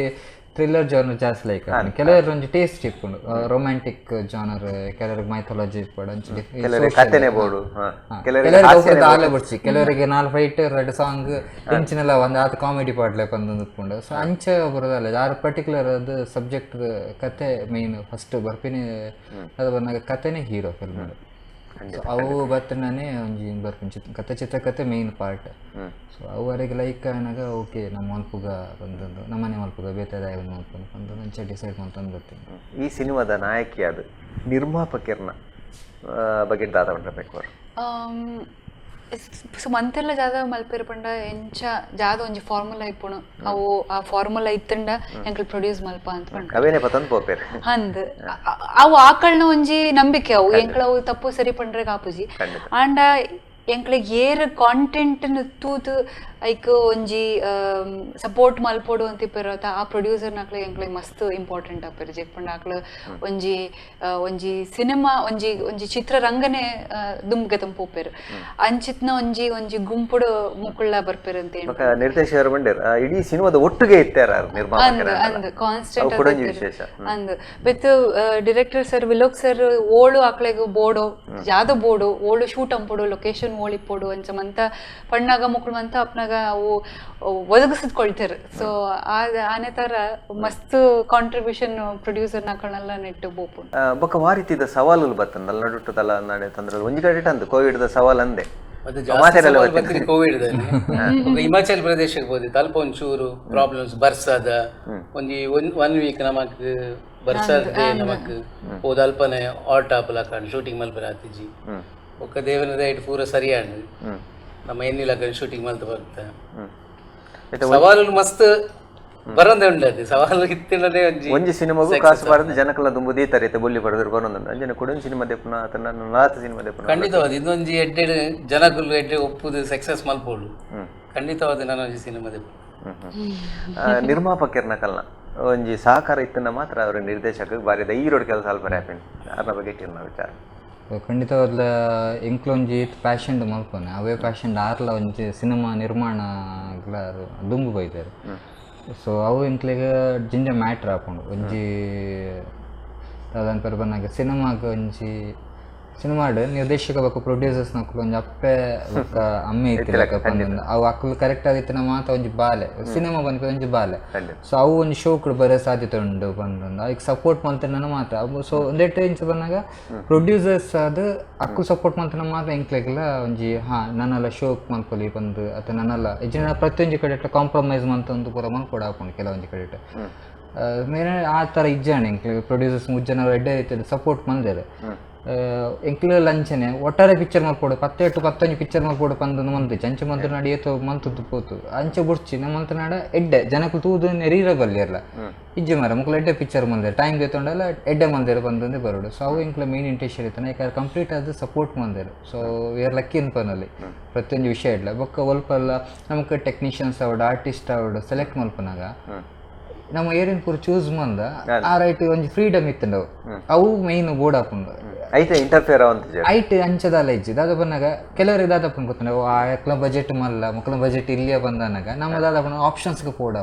ಥ್ರಿಲ್ಲರ್ ಜಾನರ್ ಜಾಸ್ತಿ ಲೈಕ್, ಕೆಲವರು ಒಂಜಿ ಟೇಸ್ಟ್ ಇಪ್ಪುಂಡು ರೊಮ್ಯಾಂಟಿಕ್ ಜಾನರ್, ಕೆಲವರಿಗೆ ಮೈಥಾಲಜಿ ಇಪ್ಪಡು ಕೆಲವರಿಗೆ ಬಡ್ಸಿ, ಕೆಲವರಿಗೆ 4 ಫೈಟ್ 2 ಸಾಂಗ್ ಇಂಚಿನೆಲ್ಲ ಒಂದು ಆತ ಕಾಮಿಡಿ ಪಾಡ್ಲೆ ಬಂದು ಇಪ್ಪುಂಡು. ಸೊ ಅಂಚೆ ಬರೋದಲ್ಲ ಯಾರು ಪರ್ಟಿಕ್ಯುಲರ್ ಅದು ಸಬ್ಜೆಕ್ಟ್ ಕತೆ ಮೇನ್ ಫಸ್ಟ್ ಬರ್ಪಿನಿ ಅದು ಬಂದಾಗ ಕತೆನೇ ಹೀರೋ ಫಿಲ್ಮ್. ಅವು ಬತ್ತನೇ ಒಂಜಿ ಬರ್ಪಿನ ಚಿತ್ರ ಕತೆ ಚಿತ್ರಕತೆ ಮೇನ್ ಪಾರ್ಟ್. ಸೊ ಅವರಿಗೆ ಲೈಕ್ ಆನಾಗ ಓಕೆ ನಮ್ಮ ಮಲ್ಪುಗ ಬಂದದ್ದು ನಮ್ಮನೆ ಮಲ್ಪುಗ ಬೇತದಾಯ ಮಲ್ಪುಗ ಬಂದದ್ದು ಅಂಚೆ ಡಿಸೈಡ್ ಮಾಡ್ಕೊಂಡು ಬರ್ತೀನಿ. ಈ ಸಿನಿಮಾದ ನಾಯಕಿ ಅದು ನಿರ್ಮಾಪಕರ್ನ ಬಗ್ಗೆ ದಾದ ಬೇಕು. ಸೊ ಮಂತೆಲ್ಲ ಜಾದ ಮಲ್ಪೆರ್ ಪಂಡ ಎಂಚ ಜಾದ ಒಂಜಿ ಫಾರ್ಮುಲಾ ಇಪ್ಪುಣು ಅವು ಆ ಫಾರ್ಮುಲಾ ಇತ್ತಂಡ ಎಂಕಲ್ ಪ್ರೊಡ್ಯೂಸ್ ಮಲ್ಪ ಅಂತ ಪಂಡ ಅವೇನೆ ಪತಂದ್ ಪೋಪೆರ್ ಅಂದ್ ಅವು ಆಕಳ್ನ ಒಂಜಿ ನಂಬಿಕೆ ಅವು ಎಂಕಳ ಅವು ತಪ್ಪು ಸರಿ ಪಂಡ್ರೆ ಕಾಪುಜಿ. ಆಂಡ ಎಂಕ್ಲೆಗ್ ಏರ್ ಕಾಂಟೆಂಟ್ ತೂತು ಐಕ್ ಒಂಜಿ ಸಪೋರ್ಟ್ ಮಲ್ಪೊಡು ಅಂತ ಇಪ್ಪೆರ್ ಆ ಪ್ರೊಡ್ಯೂಸರ್ ನಕ್ಲೆ ಎಂಕ್ಲೆಗ್ ಮಸ್ತ್ ಇಂಪಾರ್ಟೆಂಟ್ ಆಪೆರ್. ಜೆಕ್ ಪಂಡ ಆಕ್ಲ ಒಂಜಿ ಒಂಜಿ ಸಿನಿಮಾ ಒಂಜಿ ಒಂಜಿ ಚಿತ್ರರಂಗನೆ ದುಂಬ್ಗೆ ತಂಪೋಪೆರ್ ಅಂಚಿತ್ನ ಒಂಜಿ ಒಂಜಿ ಗುಂಪುಡು ಮುಕುಳ್ಳ ಬರ್ಪೆರ್ ಅಂತ ನಿರ್ದೇಶಕರು ಬಂಡೇರ್ ಇಡೀ ಸಿನಿಮಾದ ಒಟ್ಟಿಗೆ ಇತ್ತಾರ ಅಂದ್ ಅಂದ್ ಕಾನ್ಸ್ಟೆಂಟ್ ಅಂದ್ with director sir Vilok sir ಓಳು ಆಕ್ಲೆಗ್ ಬೋರ್ಡು ಜಾದ ಬೋರ್ಡು ಓಳು ಶೂಟ್ ಅಂಪೊಡು ಲೊಕೇಶನ್ ಓಳಿಪೊಡು ಅಂಚ ಮಂತ ಪಣ್ಣಾಗ ಮುಕುಳು ಮಂತ ಅಪ್ನಾಗ ಅವು ಒದಗಿಸಿದ್ಕೊಳ್ತಾರೆ. ಸೊ ಆನೆ ತರ ಮಸ್ತ್ ಕಾಂಟ್ರಿಬ್ಯೂಷನ್ ಪ್ರೊಡ್ಯೂಸರ್ ನಾಕಣಲ್ಲ ನೆಟ್ಟು ಬೋಪು. ಬೊಕ್ಕ ವಾರಿತಿದ ಸವಾಲು ಬತ್ತಂದಲ್ಲ ನಡುಟ್ಟದಲ್ಲ ನಡೆ ತಂದ್ರೆ ಒಂಜಿ ಕಡೆ ಅಂದು ಕೋವಿಡ್ the ಸವಾಲ್ ಅಂದೆ ಮತ್ತೆ ಜಾಸ್ತಿ ಸವಾಲು ಬತ್ತಿನಿ ಕೋವಿಡ್ ದಲ್ಲಿ. ಹಿಮಾಚಲ್ ಪ್ರದೇಶಕ್ಕೆ ಹೋದೆ, ತಲ್ಪ ಒಂಚೂರು ಪ್ರಾಬ್ಲಮ್ಸ್ ಬರ್ಸಾದ ಒಂಜಿ ಒನ್ ವೀಕ್ ನಮಕ್ ಬರ್ಸಾದ ನಮಕ್ ಹೋದ ಅಲ್ಪನೆ ಆಲ್ ಟಾಪ್ ಲಕ್ಕಂಡು ಶೂಟಿಂಗ್ ಮಲ್ಪನೆ ಆತಿಜಿ. ಒಕ್ಕ ದೇವನ ದಯಟ್ ಪೂರ ಸರಿಯಾಂಡು ನಮ್ಮ ಎನ್ನಿ ಲಕ್ಕಂಡು ಶೂಟಿಂಗ್ ಮಲ್ತ ಬರ್ತ. ಸವಾಲು ಮಸ್ತ್ ಬರಂದೆ ಉಂಡದು ಸವಾಲು ಇತ್ತಿನದೇ ಒಂಜಿ ಒಂಜಿ ಸಿನಿಮಾಗೂ ಕಾಸು ಬಾರದು ಜನಕಲ ದುಂಬು ದೀತಾರೆ ಇತ್ತೆ ಬೊಲ್ಲಿ ಬಡದ್ರು ಬರೋದೊಂದು ಅಂಜನೆ ಕೊಡೊಂದು ಸಿನಿಮಾ ದೆಪ್ಪುನ ತನ್ನ ನಾತ ಸಿನಿಮಾ ದೆಪ್ಪುನ ಖಂಡಿತವಾದ ಇದೊಂಜಿ ಎಡ್ಡೆ ಜನಕುಲು ಎಡ್ಡೆ ಒಪ್ಪುದು ಸಕ್ಸಸ್ ಮಲ್ಪೋಡು ಖಂಡಿತವಾದ ನಾನು ಒಂಜಿ ಸಿನಿಮಾ ದೆಪ್ಪು. ನಿರ್ಮಾಪಕರ್ನ ಕಲ್ನ ಒಂಜಿ ಸಹಕಾರ ಇತ್ತನ್ನ ಮಾತ್ರ ಅವರ ನಿರ್ದೇಶಕ ಬಾರಿ ಧೈರ್ಯಡ್ ಕೆಲಸ ಅಲ್ಪ ರ್ಯಾಪಿನ್ ಅರ್ನ ಬಗ್ಗೆ ಇಟ್ಟಿರ್ನ ವಿಚಾರ. ಖಂಡಿತವಾದ್ಲ ಎಂಕ್ಲೊಂಜಿ ಪ್ಯಾಷನ್ ಮಲ್ಪನೆ ಅವೇ ಪ್ಯಾಷನ್ ಆರ್ಲ ಒಂಜಿ ಸಿನಿಮಾ ನಿರ್ಮಾಣ ದುಂಬು ಬೈತಾರೆ. ಸೊ ಅವು ಎಂಕ್ಲೆಗ್ ಜಿಂಜ ಮ್ಯಾಟ್ರ್ ಆಪುಂಡು ಒಂಜಿ ದಾದನ್ ಪರ್ ಬನ್ನಾಗ ಸಿನಿಮಾಗ್ ಒಂಜಿ ಸಿನಿಮಾಡ್ ನಿರ್ದೇಶಕ ಬೊಕ್ಕ ಪ್ರೊಡ್ಯೂಸರ್ಸ್ ನಕುಲು ಒಂಜಿ ಅಪ್ಪೆ ಬೊಕ್ಕ ಅಮ್ಮೆ ಇತ್ತಿಲಕ ಪಂದ್ ಅವು ಅಕುಲು ಕರೆಕ್ಟ್ ಆಗಿತ್ತಿನ ಮಾತ ಒಂಜಿ ಬಾಲೆ ಸಿನಿಮಾ ಬಂದ್ಪೆ ಒಂಜಿ ಬಾಲೆ. ಸೊ ಅವು ಒಂಜಿ ಶೋಕ್ ಬರೋ ಸಾಧ್ಯತೆ ಉಂಡು ಪಂದ್ ಐಕ್ ಸಪೋರ್ಟ್ ಮಲ್ತಿನ ಮಾತ್ರ. ಸೊ ಒಂದೆಟ್ ಇಂಚ ಬಂದಾಗ ಪ್ರೊಡ್ಯೂಸರ್ಸ್ ಅದು ಅಕ್ಕುಲು ಸಪೋರ್ಟ್ ಮಲ್ತಿನ ಮಾತ್ರ ಎಂಕ್ಲೆಗ್ಲ ಒಂಜಿ ಹಾ ನನ್ನೆಲ್ಲ ಶೋಕ್ ಮಲ್ಪೊಲಿ ಪಂದ್ ಅತ್ತ ನನ್ನೆಲ್ಲ ಇಜ್ಜಿನ ಪ್ರತಿಯೊಂಜಿ ಕಡೆಟ್ ಕಾಂಪ್ರಮೈಸ್ ಮಲ್ತೊಂದು ಪೂರ ಮಲ್ಪೊಡು ಆಪುಂಡು ಕೆಲವೊಂಜಿ ಕಡೆಟ್. ಮೇನ್ ಆ ಥರ ಇಜ್ಜಾಂಡ್ ಎಂಕ್ಲೆಗ್ ಪ್ರೊಡ್ಯೂಸರ್ಸ್ ಮುಜ್ಜನ ಎಡ್ಡೆ ರೀತಿಯಲ್ಲಿ ಸಪೋರ್ಟ್ ಮಲ್ದೆರ್. ಎಂಕ್ಲ ಲಂಚನೆ ಒಟ್ಟಾರೆ ಪಿಕ್ಚರ್ ಮಲ್ಪೊಡು ಪತ್ತೆಟ್ಟು ಪತ್ತೊಂಜಿ ಪಿಕ್ಚರ್ ಮಲ್ಪೊಡು ಪಂದ್ ಮಂತಿಚ್ಚ ಅಂಚೆ ಮಂತ್ನಾಡ ಏತೋ ಮಂತದ್ದು ಪೋತು ಅಂಚೆ ಬುಡ್ಚಿ ನಮ್ಮ ಮಂತ್ನಾಡ ಎಡ್ಡೆ ಜನಕ್ಕೂ ತೂದು ನೆರೀರ ಬಲ್ಲಿರ್ಲ ಇಜ್ಜೆ ಮಾರ ಮುಕ್ಲು ಎಡ್ಡೆ ಪಿಕ್ಚರ್ ಮಂದಿರ ಟೈಮ್ ದೇತೊಂಡಲ್ಲ ಎಡ್ಡೆ ಮಂದಿರ ಬಂದಂದೇ ಬರೋಡು. ಸೊ ಅವು ಎಂಕ್ಲ ಮೇನ್ ಇಂಟೆನ್ಷನ್ ಇತ್ತಾನೆ ಯಾಕಂದ್ರೆ ಕಂಪ್ಲೀಟ್ ಆದ ಸಪೋರ್ಟ್ ಮಂದಿರ. ಸೊ we are lucky ಅನ್ಪನಲ್ಲಿ ಪ್ರತಿಯೊಂದು ವಿಷಯ ಇಡ್ಲ ಬೊಕ್ಕ ಒಲ್ಪಲ್ಲ ನಮಕ್ ಟೆಕ್ನಿಷಿಯನ್ಸ್ ಅವಡು ಆರ್ಟಿಸ್ಟ್ ಅವಡು ಸೆಲೆಕ್ಟ್ ಮಲ್ಪನಾಗ ನಮ್ಮ ಏರಿನ್ ಪೂರ ಚೂಸ್ ಮಂದ ಆ ರೈಟ್ ಒಂಜಿ ಫ್ರೀಡಮ್ ಇತ್ತಂಡವು ಅವು ಮೇನ್ ಬೋರ್ಡ್ ಆಪುಂಡು ಐತೆ ಇಂಟರ್ಫಿಯರ್ ಆವಂತ ಐಟ್ ಅಂಚದಾಲ ಇಜ್ಜಿ ದಾದ ಬಂದಾಗ ಕೆಲವರಿಗೆ ದಾದಪ್ಪನ ಗೊತ್ತಂಡ ಆ ಎಕ್ಲ ಬಜೆಟ್ ಮಲ್ಲ ಮಕ್ಕಳ ಬಜೆಟ್ ಇಲ್ಲಿಯ ಬಂದನಾಗ ನಮ್ಮ ದಾದಪ್ಪನ ಆಪ್ಷನ್ಸ್ಗೆ ಪೋಡ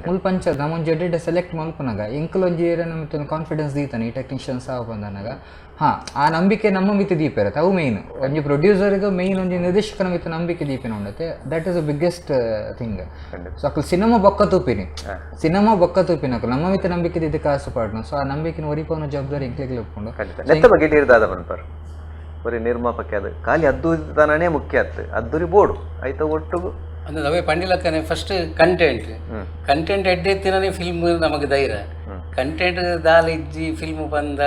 ಮುಲ್ಪ ಅಂಚ ನಮ್ಮ ಒಂಜಿ ಎಡ್ಡೆ ಸೆಲೆಕ್ಟ್ ಮಲ್ಪನಾಗ ಎಂಕಲ್ ಒಂಜಿ ಏರಿಯಾ ನಮ್ಮ ಕಾನ್ಫಿಡೆನ್ಸ್ ದೀತಾನೆ ಈ ಟೆಕ್ನಿಷಿಯನ್ಸ್ ಆವ ಬಂದನಾಗ ಹಾ ಆ ನಂಬಿಕೆ ನಮ್ಮ ಮಿತಿ ದೀಪ ಇರುತ್ತೆ ಅವು ಮೇನ್ ಒಂಜಿ ಪ್ರೊಡ್ಯೂಸರ್ಗೆ ಮೇನ್ ಒಂಜಿ ನಿರ್ದೇಶಕನ ಮಿತಿ ನಂಬಿಕೆ ದೀಪಿನ ಉಂಡತೆ that is the biggest thing. So ಅಕ್ಲು ಸಿನಿಮಾ ಬೊಕ್ಕ ತೂಪಿನಿ ಸಿನಿಮಾ ಬೊಕ್ಕ ತೂಪಿನ ಅಕ್ಲು ನಮ್ಮ ಮಿತಿ ನಂಬಿಕೆ ಇದಕ್ಕೆ ಆಸೆ ಪಾಡ್ನು. ಸೊ ಆ ನಂಬಿಕೆನ ಒರಿಪವನ ಜವಾಬ್ದಾರಿ ಎಂಕ್ಲೆಗ್ಲ ಒಪ್ಕೊಂಡು ನೆತ್ತ ಬಗ್ಗೆ ಇರ್ದಾದ ಪನ್ಪರ್ ಬರೀ ನಿರ್ಮಾಪಕ ಅದು ಖಾಲಿ ಅದ್ದೂರಿತನೇ ಮುಖ್ಯ ಆತು ಅದ್ದೂರಿ ಬೋರ್ಡು ಆಯ್ತಾ ಒಟ್ಟಿಗೂ ಅಂದ್ರೆ ಅವೇ ಪಂಡಿಲಕ್ಕನೆ ಫಸ್ಟ್ ಕಂಟೆಂಟ್ ಕಂಟೆಂಟ್ ಎಡ್ಡೆ ತಿನ್ನನೆ ಫಿಲ್ಮ್ ನಮಗೆ ಧೈರ್ಯ ಕಂಟೆಂಟ್ ದಾಲ ಇಜ್ಜಿ ಫಿಲ್ಮ್ ಬಂದ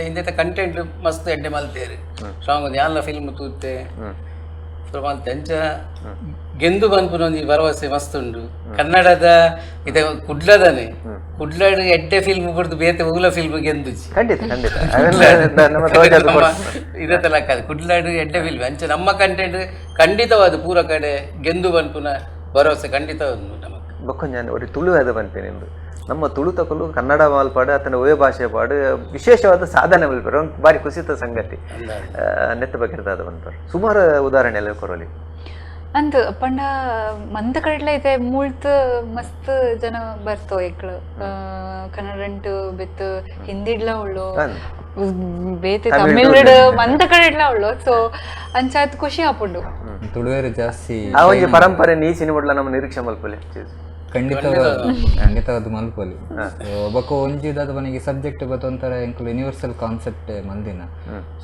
ಹಿಂದೆ ಕಂಟೆಂಟ್ ಮಸ್ತ್ ಎಡ್ಡೆ ಮಲ್ತೇರು ಸ್ಟ್ರಾಂಗ್ ಒಂದು ಯಾಲ್ಲ ಫಿಲ್ಮ್ ತೂತೆ ಮಲ್ತೆ ಅಂಚ ಗೆಂದು ಬಂದ್ಪುನ ಒಂಜಿ ಭರವಸೆ ಮಸ್ತ್ ಉಂಡು ಕನ್ನಡದ ಇದೆ ಕುಡ್ಲದನೆ ಕುಡ್ಲಡ್ ಎಡ್ಡೆ ಫಿಲ್ಮ್ ಬುಡ್ದು ಬೇತೆ ಉಗುಲ ಫಿಲ್ಮ್ ಗೆಂದುಜಿ ಖಂಡಿತ ಖಂಡಿತ ಇದೇ ತಲಕ ಕುಡ್ಲಾಡು ಎಡ್ಡೆ ಫಿಲ್ಮ್ ಅಂಚ ನಮ್ಮ ಕಂಟೆಂಟ್ ಖಂಡಿತವಾದ ಪೂರ ಕಡೆ ಗೆಂದು ಬಂದ್ಪುನ ಭರವಸೆ ಖಂಡಿತ ನಮಕ್ ಬೊಕ್ಕೊಂಜಾನೆ ಒರಿ ತುಳು ಅದು ಬಂತೇನೆ ನಮ್ಮ ತುಳು ತಕಲು ಕನ್ನಡ ಮಾಲ್ಪಾಡು ಆತನ ಒಯೆ ಭಾಷೆ ಪಾಡು ವಿಶೇಷವಾದ ಸಾಧನೆ ಮಲ್ಪಾಡು ಒಂದು ಬಾರಿ ಕುಸಿತ ಸಂಗತಿ ನೆತ್ತ ಬಗ್ಗೆ ಬಂತಾರೆ ಸುಮಾರು ಉದಾಹರಣೆ ಎಲ್ಲ ಕೊರಲಿ ಅಂದ್ ಪಂಡ ಮಂದ ಕಡಲ ಇದೆ ಮೂಳ್ತ್ ಮಸ್ತ್ ಜನ ಬರ್ತೋ ಎಕ್ಳು ಕನ್ನಡಂಟು ಬಿತ್ತು ಹಿಂದಿಡ್ಲ ಉಳ್ಳು ಬೇತೆ ತಮಿಳ್ನಾಡು ಮಂದ ಕಡೆಡ್ಲ ಉಳ್ಳು. ಸೊ ಅಂಚಾತ್ ಖುಷಿ ಆಪುಂಡು ತುಳುವೇರು ಜಾಸ್ತಿ ಆ ಒಂಜಿ ಪರಂಪರೆ ನೀ ಸಿನಿಮಾಡ್ಲ ನಮ್ಮ ನಿರೀಕ್ಷೆ ಮಲ್ಪಲೆ ಖಂಡಿತವಾದ ಮಲ್ಪೊಲಿ. ಬೊಕ್ಕ ಒಂಜಿ ದಾದ ಮನೆಗೆ ಸಬ್ಜೆಕ್ಟ್ ಬತ್ತ ಒಂಥರ ಎಂಕುಲು ಯೂನಿವರ್ಸಲ್ ಕಾನ್ಸೆಪ್ಟ್ ಮಂದಿನ.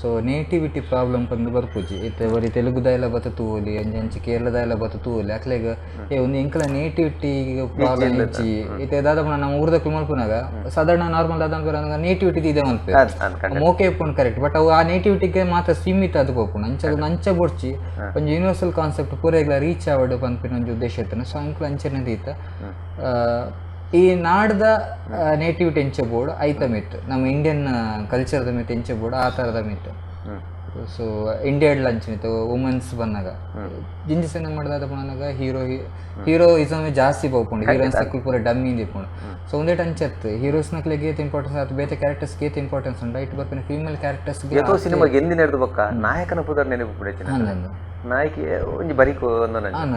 ಸೊ ನೇಟಿವಿಟಿ ಪ್ರಾಬ್ಲಮ್ ಪಂದ್ ಬರ್ಪುಜಿ ಇತ್ತೆ ಬರಿ ತೆಲುಗುದಾಯಲ ಬತ್ತ ತೂವೊಲಿ ಅಂಚೆ ಅಂಚೆ ಕೇರಳದಾಯಲ ಬತ್ತ ತೂವೊಲಿ ಅಕ್ಲೆಗ್ ಏ ಒಂದು ಎಂಕಲ ನೇಟಿವಿಟಿ ಪ್ರಾಬ್ಲಮ್ ಇಜ್ಜಿ ಇತ್ತೆ ದಾದ ಪಂಡ ನಮ್ಮ ಊರ್ದಕ್ಲು ಮಲ್ಪುನಾಗ ಸಾಧಾರಣ ನಾರ್ಮಲ್ ದಾದ ನೇಟಿವಿಟಿ ಇದೆ ಮಲ್ಪೆ ಮೋಕೆ ಇಪ್ಪುಂಡು ಕರೆಕ್ಟ್ ಬಟ್ ಅವು ಆ ನೇಟಿವಿಟಿಗೆ ಮಾತ್ರ ಸೀಮಿತ ಅದು ಪೋಪುಂಡು ಅಂಚ ಅಂಚೆ ಬೊಡ್ಚಿ ಒಂಜಿ ಯೂನಿವರ್ಸಲ್ ಕಾನ್ಸೆಪ್ಟ್ ಪೂರೆಗ್ಲ ರೀಚ್ ಆವಡ್ ಪನ್ಪಿನ ಒಂಜಿ ಉದ್ದೇಶ ಇತ್ತನ. ಸೊ ಅಂಕಲ್ ಅಂಚನೆ ದೀತ ಈ ನಾಡ್ದ ನೇಟಿವಿಟಿ ಎಂಚೆ ಬೋರ್ಡ್ ಐತ ಮಿತ್ ನಮ್ಮ ಇಂಡಿಯನ್ ಕಲ್ಚರ್ದ ಮಿತ್ ಎಂಚೆ ಬೋರ್ಡ್ ಆ ಥರದ ಮಿತ್. ಸೊ ಇಂಡಿಯಾಡ್ ಅಂಚನಿತ್ತು ವುಮೆನ್ಸ್ ಬಂದಾಗ ಜಿಂಜಿ ಸಿನಿಮಾ ಮಾಡಿದಾಗ ಬಂದಾಗ ಹೀರೋಯಿಸಮ್ ಜಾಸ್ತಿ ಬೋಪುಂಡು ಹೀರೋಯಿನ್ಸ್ ಅಕ್ಲು ಪೂರ ಡಮ್ಮಿ ಇಪ್ಪುಂಡು. ಸೊ ಒಂದೇಟ್ ಅಂಚತ್ತು ಹೀರೋಸ್ ನಕ್ಲೆಗೆ ಏತ್ ಇಂಪಾರ್ಟೆನ್ಸ್ ಆತು ಬೇತೆ ಕ್ಯಾರೆಕ್ಟರ್ಸ್ ಏತ್ ಇಂಪಾರ್ಟೆನ್ಸ್ ಉಂಟು ಐಟ್ ಬರ್ಪಿನ ಫೀಮೇಲ್ ಕ್ಯಾರೆಕ್ಟರ್ಸ್ ಏತೋ ಸಿನಿಮಾ ಗೆಂದಿನ ಹಿಡ್ದು ಬೊಕ್ಕ ನಾಯಕನ ಪುದರ್ ನೆನಪು ನಾಯಕಿ ಒಂಜಿ ಬರಿಕು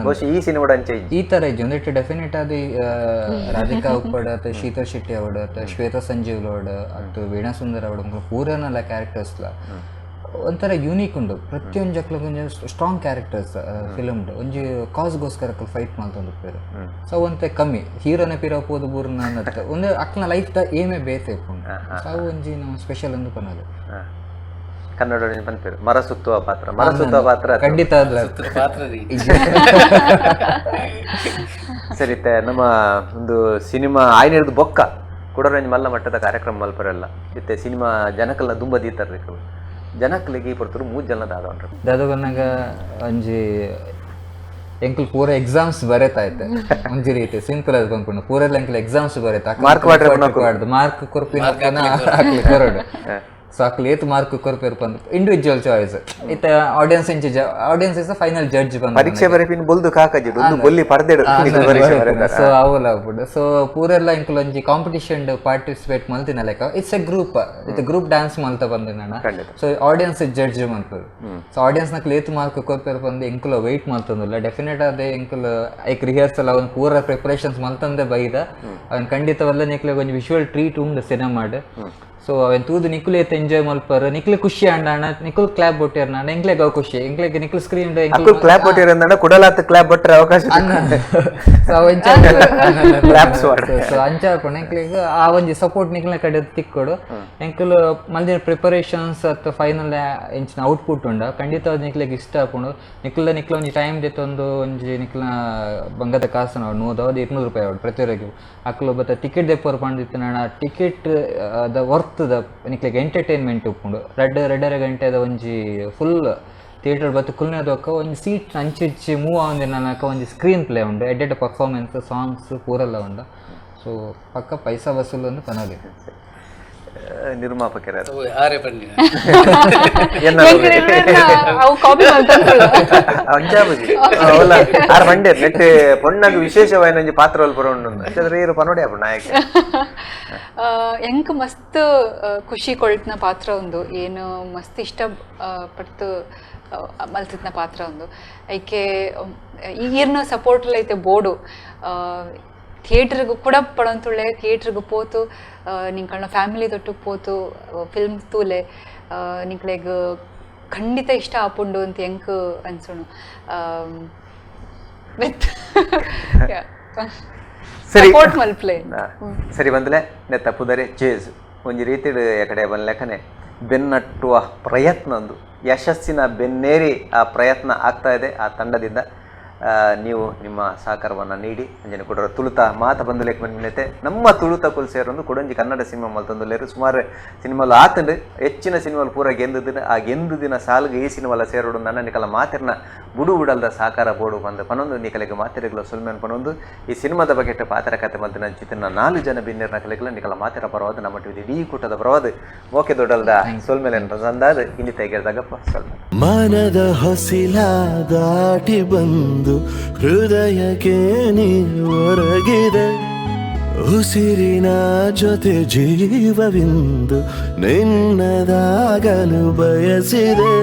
ಬಹುಶಃ ಈ ಸಿನಿಮಾ ಅಂಚೆ ಈ ತರ ಇಜ್ಜಿ ಒಂದಿಟ್ಟು ಡೆಫಿನೆಟ್ ಆದ ರಾಧಿಕಾ ಉಪ್ಪಡ್ ಅಥವಾ ಶೀತಲ್ ಶೆಟ್ಟಿ ಅವಡು ಅಥವಾ ಶ್ವೇತಾ ಸಂಜೀವ್ ಅವಡು ಅಥವಾ ವೀಣಾ ಸುಂದರ್ ಅವಡು ಪೂರನಲ್ಲ ಕ್ಯಾರೆಕ್ಟರ್ಸ್ಲ ಒಂಥರ ಯೂನಿಕ್ ಉಂಡು ಪ್ರತಿಯೊಂದು ಜಕ್ಲಗ್ ಒಂಜಿ ಸ್ಟ್ರಾಂಗ್ ಕ್ಯಾರೆಕ್ಟರ್ಸ್ ಫಿಲಮ್ ಒಂಜಿ ಕಾಸ್ಗೋಸ್ಕರ ಫೈಟ್ ಮಾಡ್ತೊಂದು ಪೇರು. ಸೊ ಒಂತೆ ಕಮ್ಮಿ ಹೀರೋನ ಪಿರ ಪೋದು ಬೂರ್ನ ಅನ್ನತ್ತೆ ಒಂದು ಅಕ್ನ ಲೈಫ್ the ಏಮೇ ಬೇತೆ ಉಂಡು. ಸೊ ಅವು ಒಂಜಿ ನಮ್ಮ ಸ್ಪೆಷಲ್ ಅಂದು ಪನ್ನದು. ಕನ್ನಡ ಪನ್ಪೆರ್ ಮರ ಸುತ್ತುವ ಪಾತ್ರ, ಮರ ಸುತ್ತುವ ಪಾತ್ರ ಖಂಡಿತ ಪಾತ್ರ. ಸರಿ, ನಮ್ಮ ಒಂದು ಸಿನಿಮಾ ಆಯ್ನಿರ್ದು ಬೊಕ್ಕ ಕುಡರಂಜ್ ಮಲ್ಲ ಮಟ್ಟದ ಕಾರ್ಯಕ್ರಮ ಮಲ್ಪರೆಲ್ಲ ಇತ್ತೆ ಸಿನಿಮಾ ಜನಕಲ್ನ ದುಂಬ ದೀತರ್ ಜನಕ್ಲಿಗೆ ಈ ಪೊರ್ತುಡು ಮೂರು ಜನ ದಾದ ಉಂಟು. ದಾದ ಬನ್ನಗ ಒಂಜಿ ಎಂಕುಲು ಪೂರ ಎಕ್ಸಾಮ್ಸ್ ಬರೆತಾಯ್ತೆ ಒಂಜಿ ರೀತಿ ಸಿಂಪಲ್ ಆದ್ ಪನ್ಪುಂಡು ಪೂರೆಲ್ಲ ಎಂಕುಲು ಎಕ್ಸಾಮ್ಸ್ ಬರೆತ ಮಾರ್ಕ್ ಕೊರ್ಪಿನ ಹಾಕ್ಲಿ ಕೊರಡು. ಸೊ ಅಕ್ಲು ಏತ್ ಮಾರ್ಕ್ ಕೊರ್ಪೇರು ಪಂದ್ ಇಂಡಿವಿಜುವಲ್ ಚಾಯ್ಸ್ ಇತ್ತ ಆಡಿಯನ್ಸ್ ಇಂಚ ಆಡಿಯನ್ಸ್ is final judge ಬಂದ ಪರೀಕ್ಷೆ ಬರೆಪಿನ ಬೊಲ್ದು ಕಾಕಜಿ ಒಂದು ಬೊಲ್ಲಿ ಪರ್ದೆಡು ಸೊ ಅವಲ ಆಗ್ಬಿಡು. ಸೊ ಪೂರೆಲ್ಲ ಇಂಕುಲು ಒಂಜಿ ಕಾಂಪಿಟಿಷನ್ ಪಾರ್ಟಿಸಿಪೇಟ್ ಮಲ್ತಿನ ಲೆಕ್ಕ it's A group ಇತ್ತ ಗ್ರೂಪ್ ಡ್ಯಾನ್ಸ್ ಮಲ್ತ ಬಂದಿನ. ಸೊ ಆಡಿಯನ್ಸ್ ಜಡ್ಜ್ ಮಲ್ಪರು. ಸೊ ಆಡಿಯನ್ಸ್ ನಕ್ಲು ಏತ್ ಮಾರ್ಕ್ ಕೊರ್ಪೇರು ಬಂದು ಎಂಕುಲು ವೆಯ್ಟ್ ಮಲ್ತಂದಿಲ್ಲ ಡೆಫಿನೆಟ್ ಅದೇ ಎಂಕುಲು ಐಕ್ ರಿಹರ್ಸಲ್ ಅವನ್ ಪೂರ ಪ್ರಿಪರೇಷನ್ಸ್ ಮಲ್ತಂದೆ ಬೈದ ಅವನ್ ಖಂಡಿತವಲ್ಲ ನಿಕ್ಲೆ ಒಂಜಿ ವಿಜುವಲ್ ಟ್ರೀಟ್ ಉಂಡು ಸಿನಿಮಾಡ್. ಸೊ ಅವೆನ್ ತೂದು ನಿಕುಲು ಏತ್ ಎಂಜಾಯ್ ಮಲ್ಪರ್ ನಿಕ್ಲು ಖುಷಿ ಅಂಡಾಣ ನಿಕುಲು ಕ್ಲಾಪ್ ಬೊಟ್ಟಿಯರ್ ನಾಣ ಎಂಕ್ಲೆಗ್ ಅವು ಖುಷಿ ಎಂಕ್ಲೆಗ್ ನಿಕುಲು ಸ್ಕ್ರೀನ್ ಕ್ಲಾಪ್ ಬೊಟ್ಟಿಯರ್ ಅಂದಾಣ ಕುಡಲಾತ್ ಕ್ಲಾಪ್ ಬೊಟ್ಟರೆ ಅವಕಾಶ. ಸೊ ಅಂಚ ಆಪುಂಡು ಎಂಕ್ಲೆಗ್ ಆ ಒಂಜಿ ಸಪೋರ್ಟ್ ನಿಕ್ಲೆನ ಕಡೆ ತಿಕ್ಕೊಡು ಎಂಕುಲು ಮಲ್ದಿನ ಪ್ರಿಪರೇಷನ್ಸ್ ಅತ್ತ ಫೈನಲ್ ಎಂಚಿನ ಔಟ್ಪುಟ್ ಉಂಡ ಖಂಡಿತ ನಿಕ್ಲೆಗ್ ಇಷ್ಟ ಆಪುಂಡು. ನಿಕ್ಲ ನಿಕ್ಲ ಒಂಜಿ ಟೈಮ್ ದೆತ್ತೊಂದು ಒಂಜಿ ನಿಕ್ಲ ಬಂಗದ ಕಾಸು ನಾವು 100 200 ರೂಪಾಯಿ ಆವಡು ಪ್ರತಿಯೊರಗೆ ಅಕ್ಲು ಬತ್ತ ಟಿಕೆಟ್ ದೆಪ್ಪರು ಪಂಡಿತ್ತಿನ ಟಿಕೆಟ್ the worth the ನಿಕ್ಲೆಗ್ ಎಂಟರ್ಟೈನ್ಮೆಂಟ್ ಉಪ್ಪುಂಡು. ರಡ್ಡರ ಗಂಟೆದ ಒಂಜಿ ಫುಲ್ ಥಿಯೇಟರ್ ಬತ್ತು ಕುಲ್ನೆದೊಕ್ಕ ಒಂಜಿ ಸೀಟ್ ಅಂಚಿಚ್ಚಿ ಮೂವ್ ಆವಂದಿನಕ ಒಂಜಿ ಸ್ಕ್ರೀನ್ ಪ್ಲೇ ಉಂಡು ಎಡ್ಡೆಡ್ ಪರ್ಫಾರ್ಮೆನ್ಸ್ ಸಾಂಗ್ಸ್ ಪೂರೆಲ್ಲ ಉಂಡು. ಸೊ ಪಕ್ಕ ಪೈಸಾ ವಸೂಲು ಒಂದು ಪನೋಲಿ. ನಿರ್ಮಾಪಕರ ಆರೆ ಪಂಡಿನ ಆರ್ ಪಂಡೇರ್ ನೆಟ್ ಪೊಣ್ಣಗ್ ವಿಶೇಷವಾಯಿನ ಒಂಜಿ ಪಾತ್ರ ಪುರ ಉಂಡು ಅಂಚಾದ್ರೆ ಈರು ಪನೋಡಿ ಆಪುಂಡು ನಾಯಕ. ಎಂಕ್ ಮಸ್ತ್ ಖುಷಿ ಕೊಳ್ತನ ಪಾತ್ರ ಉಂದು ಏನು ಮಸ್ತ್ ಇಷ್ಟ ಪಡ್ತು ಮಲ್ತಿತ್ನ ಪಾತ್ರ ಉಂದು ಐಕೆ ಈರ್ನ ಸಪೋರ್ಟ್ ಐತೆ ಬೋರ್ಡು ಥಿಯೇಟ್ರಿಗೆ ಕೂಡ ಪಡೊಂತುಳ್ಳೆ ಥಿಯೇಟ್ರಿಗೆ ಪೋತು ನಿಂಕಳ್ನ ಫ್ಯಾಮಿಲಿ ತೊಟ್ಟು ಪೋತು ಫಿಲ್ಮ್ ತೂಲೆ ನಿಂಕ್ಲೆಗ್ ಖಂಡಿತ ಇಷ್ಟ ಆಪುಂಡು ಅಂತ ಎಂಕ್ ಅನ್ಸುಣು. ವಿತ್ ಸಪೋರ್ಟ್ ಮಲ್ಪ್ಲೆ ಸರಿ ಬಂದಲೆ ನೆ ತಪ್ಪುದರೆ ಚೇಸ್ ಒಂಜಿ ರೀತಿಡ್ ಎಕಡೆ ಬನ್ಲೆಕನೆ ಬೆನ್ನಟ್ಟುವ ಪ್ರಯತ್ನ ಒಂದು ಯಶಸ್ಸಿನ ಬೆನ್ನೇರಿ ಆ ಪ್ರಯತ್ನ ಆಗ್ತಾ ಇದೆ ಆ ತಂಡದಿಂದ. ನೀವು ನಿಮ್ಮ ಸಹಕಾರವನ್ನು ನೀಡಿ ಅಂಜನೆ ಕೊಡೋರು ತುಳುತ ಮಾತ ಬಂದು ಬಂದ್ಮೇಲೆ ನಮ್ಮ ತುಳುತ ಕುಲ್ ಸೇರೊಂದು ಕೊಡೊಂಜಿ ಕನ್ನಡ ಸಿನಿಮಾ ಮಲ್ತೊಂದುಲ್ಲೇರು ಸುಮಾರು ಸಿನಿಮಾಲು ಆತಂಡು ಹೆಚ್ಚಿನ ಸಿನಿಮಾಲು ಪೂರ ಗೆಂದು ದಿನ ಆ ಗೆಂದು ದಿನ ಸಾಲ್ಗೆ ಈ ಸಿನಿಮಾಲ ಸೇರೋಡು ನನ್ನ ನಿಕಲ ಮಾತಿರ್ನ ಬುಡು ಬುಡಲ್ದ ಸಹಕಾರ ಬೋಡು ಬಂದು ಪನೊಂದು ನಿಕಲೆಗೆ ಮಾತಿರಗ್ಲ ಸುಲ್ಮೆನ್ ಪನೊಂದು ಈ ಸಿನಿಮಾದ ಬಗೆಟ್ ಪಾತ್ರ ಕತೆ ಮಲ್ತಿನ ಚಿತ್ರನ 4 ಜನ ಬಿನ್ನೇರ್ನ ಕಲೆಗಳ ನಿಕಲ ಮಾತಿರ ಪರವಾದ ನಮ್ಮ ಟಿವಿ ಇಡೀ ಕೂಟದ ಪರವಾದ ಮೋಕೆ ದೊಡ್ಡಲ್ದ ಸೊಲ್ಮೇಲೆ ಸಂದಾದ ಇಲ್ಲಿ ತೆಗೆದಾಗಪ್ಪ ಸ್ವಲ್ಪ ಮನದ ಹೊಸಿಲ ದಾಟಿ ಬಂದು ಹೃದಯಕ್ಕೆ ನೀ ಒರಗಿದೆ ಉಸಿರಿನ ಜೊತೆ ಜೀವವಿಂದು ನಿನ್ನದಾಗಲು ಬಯಸಿದೆ.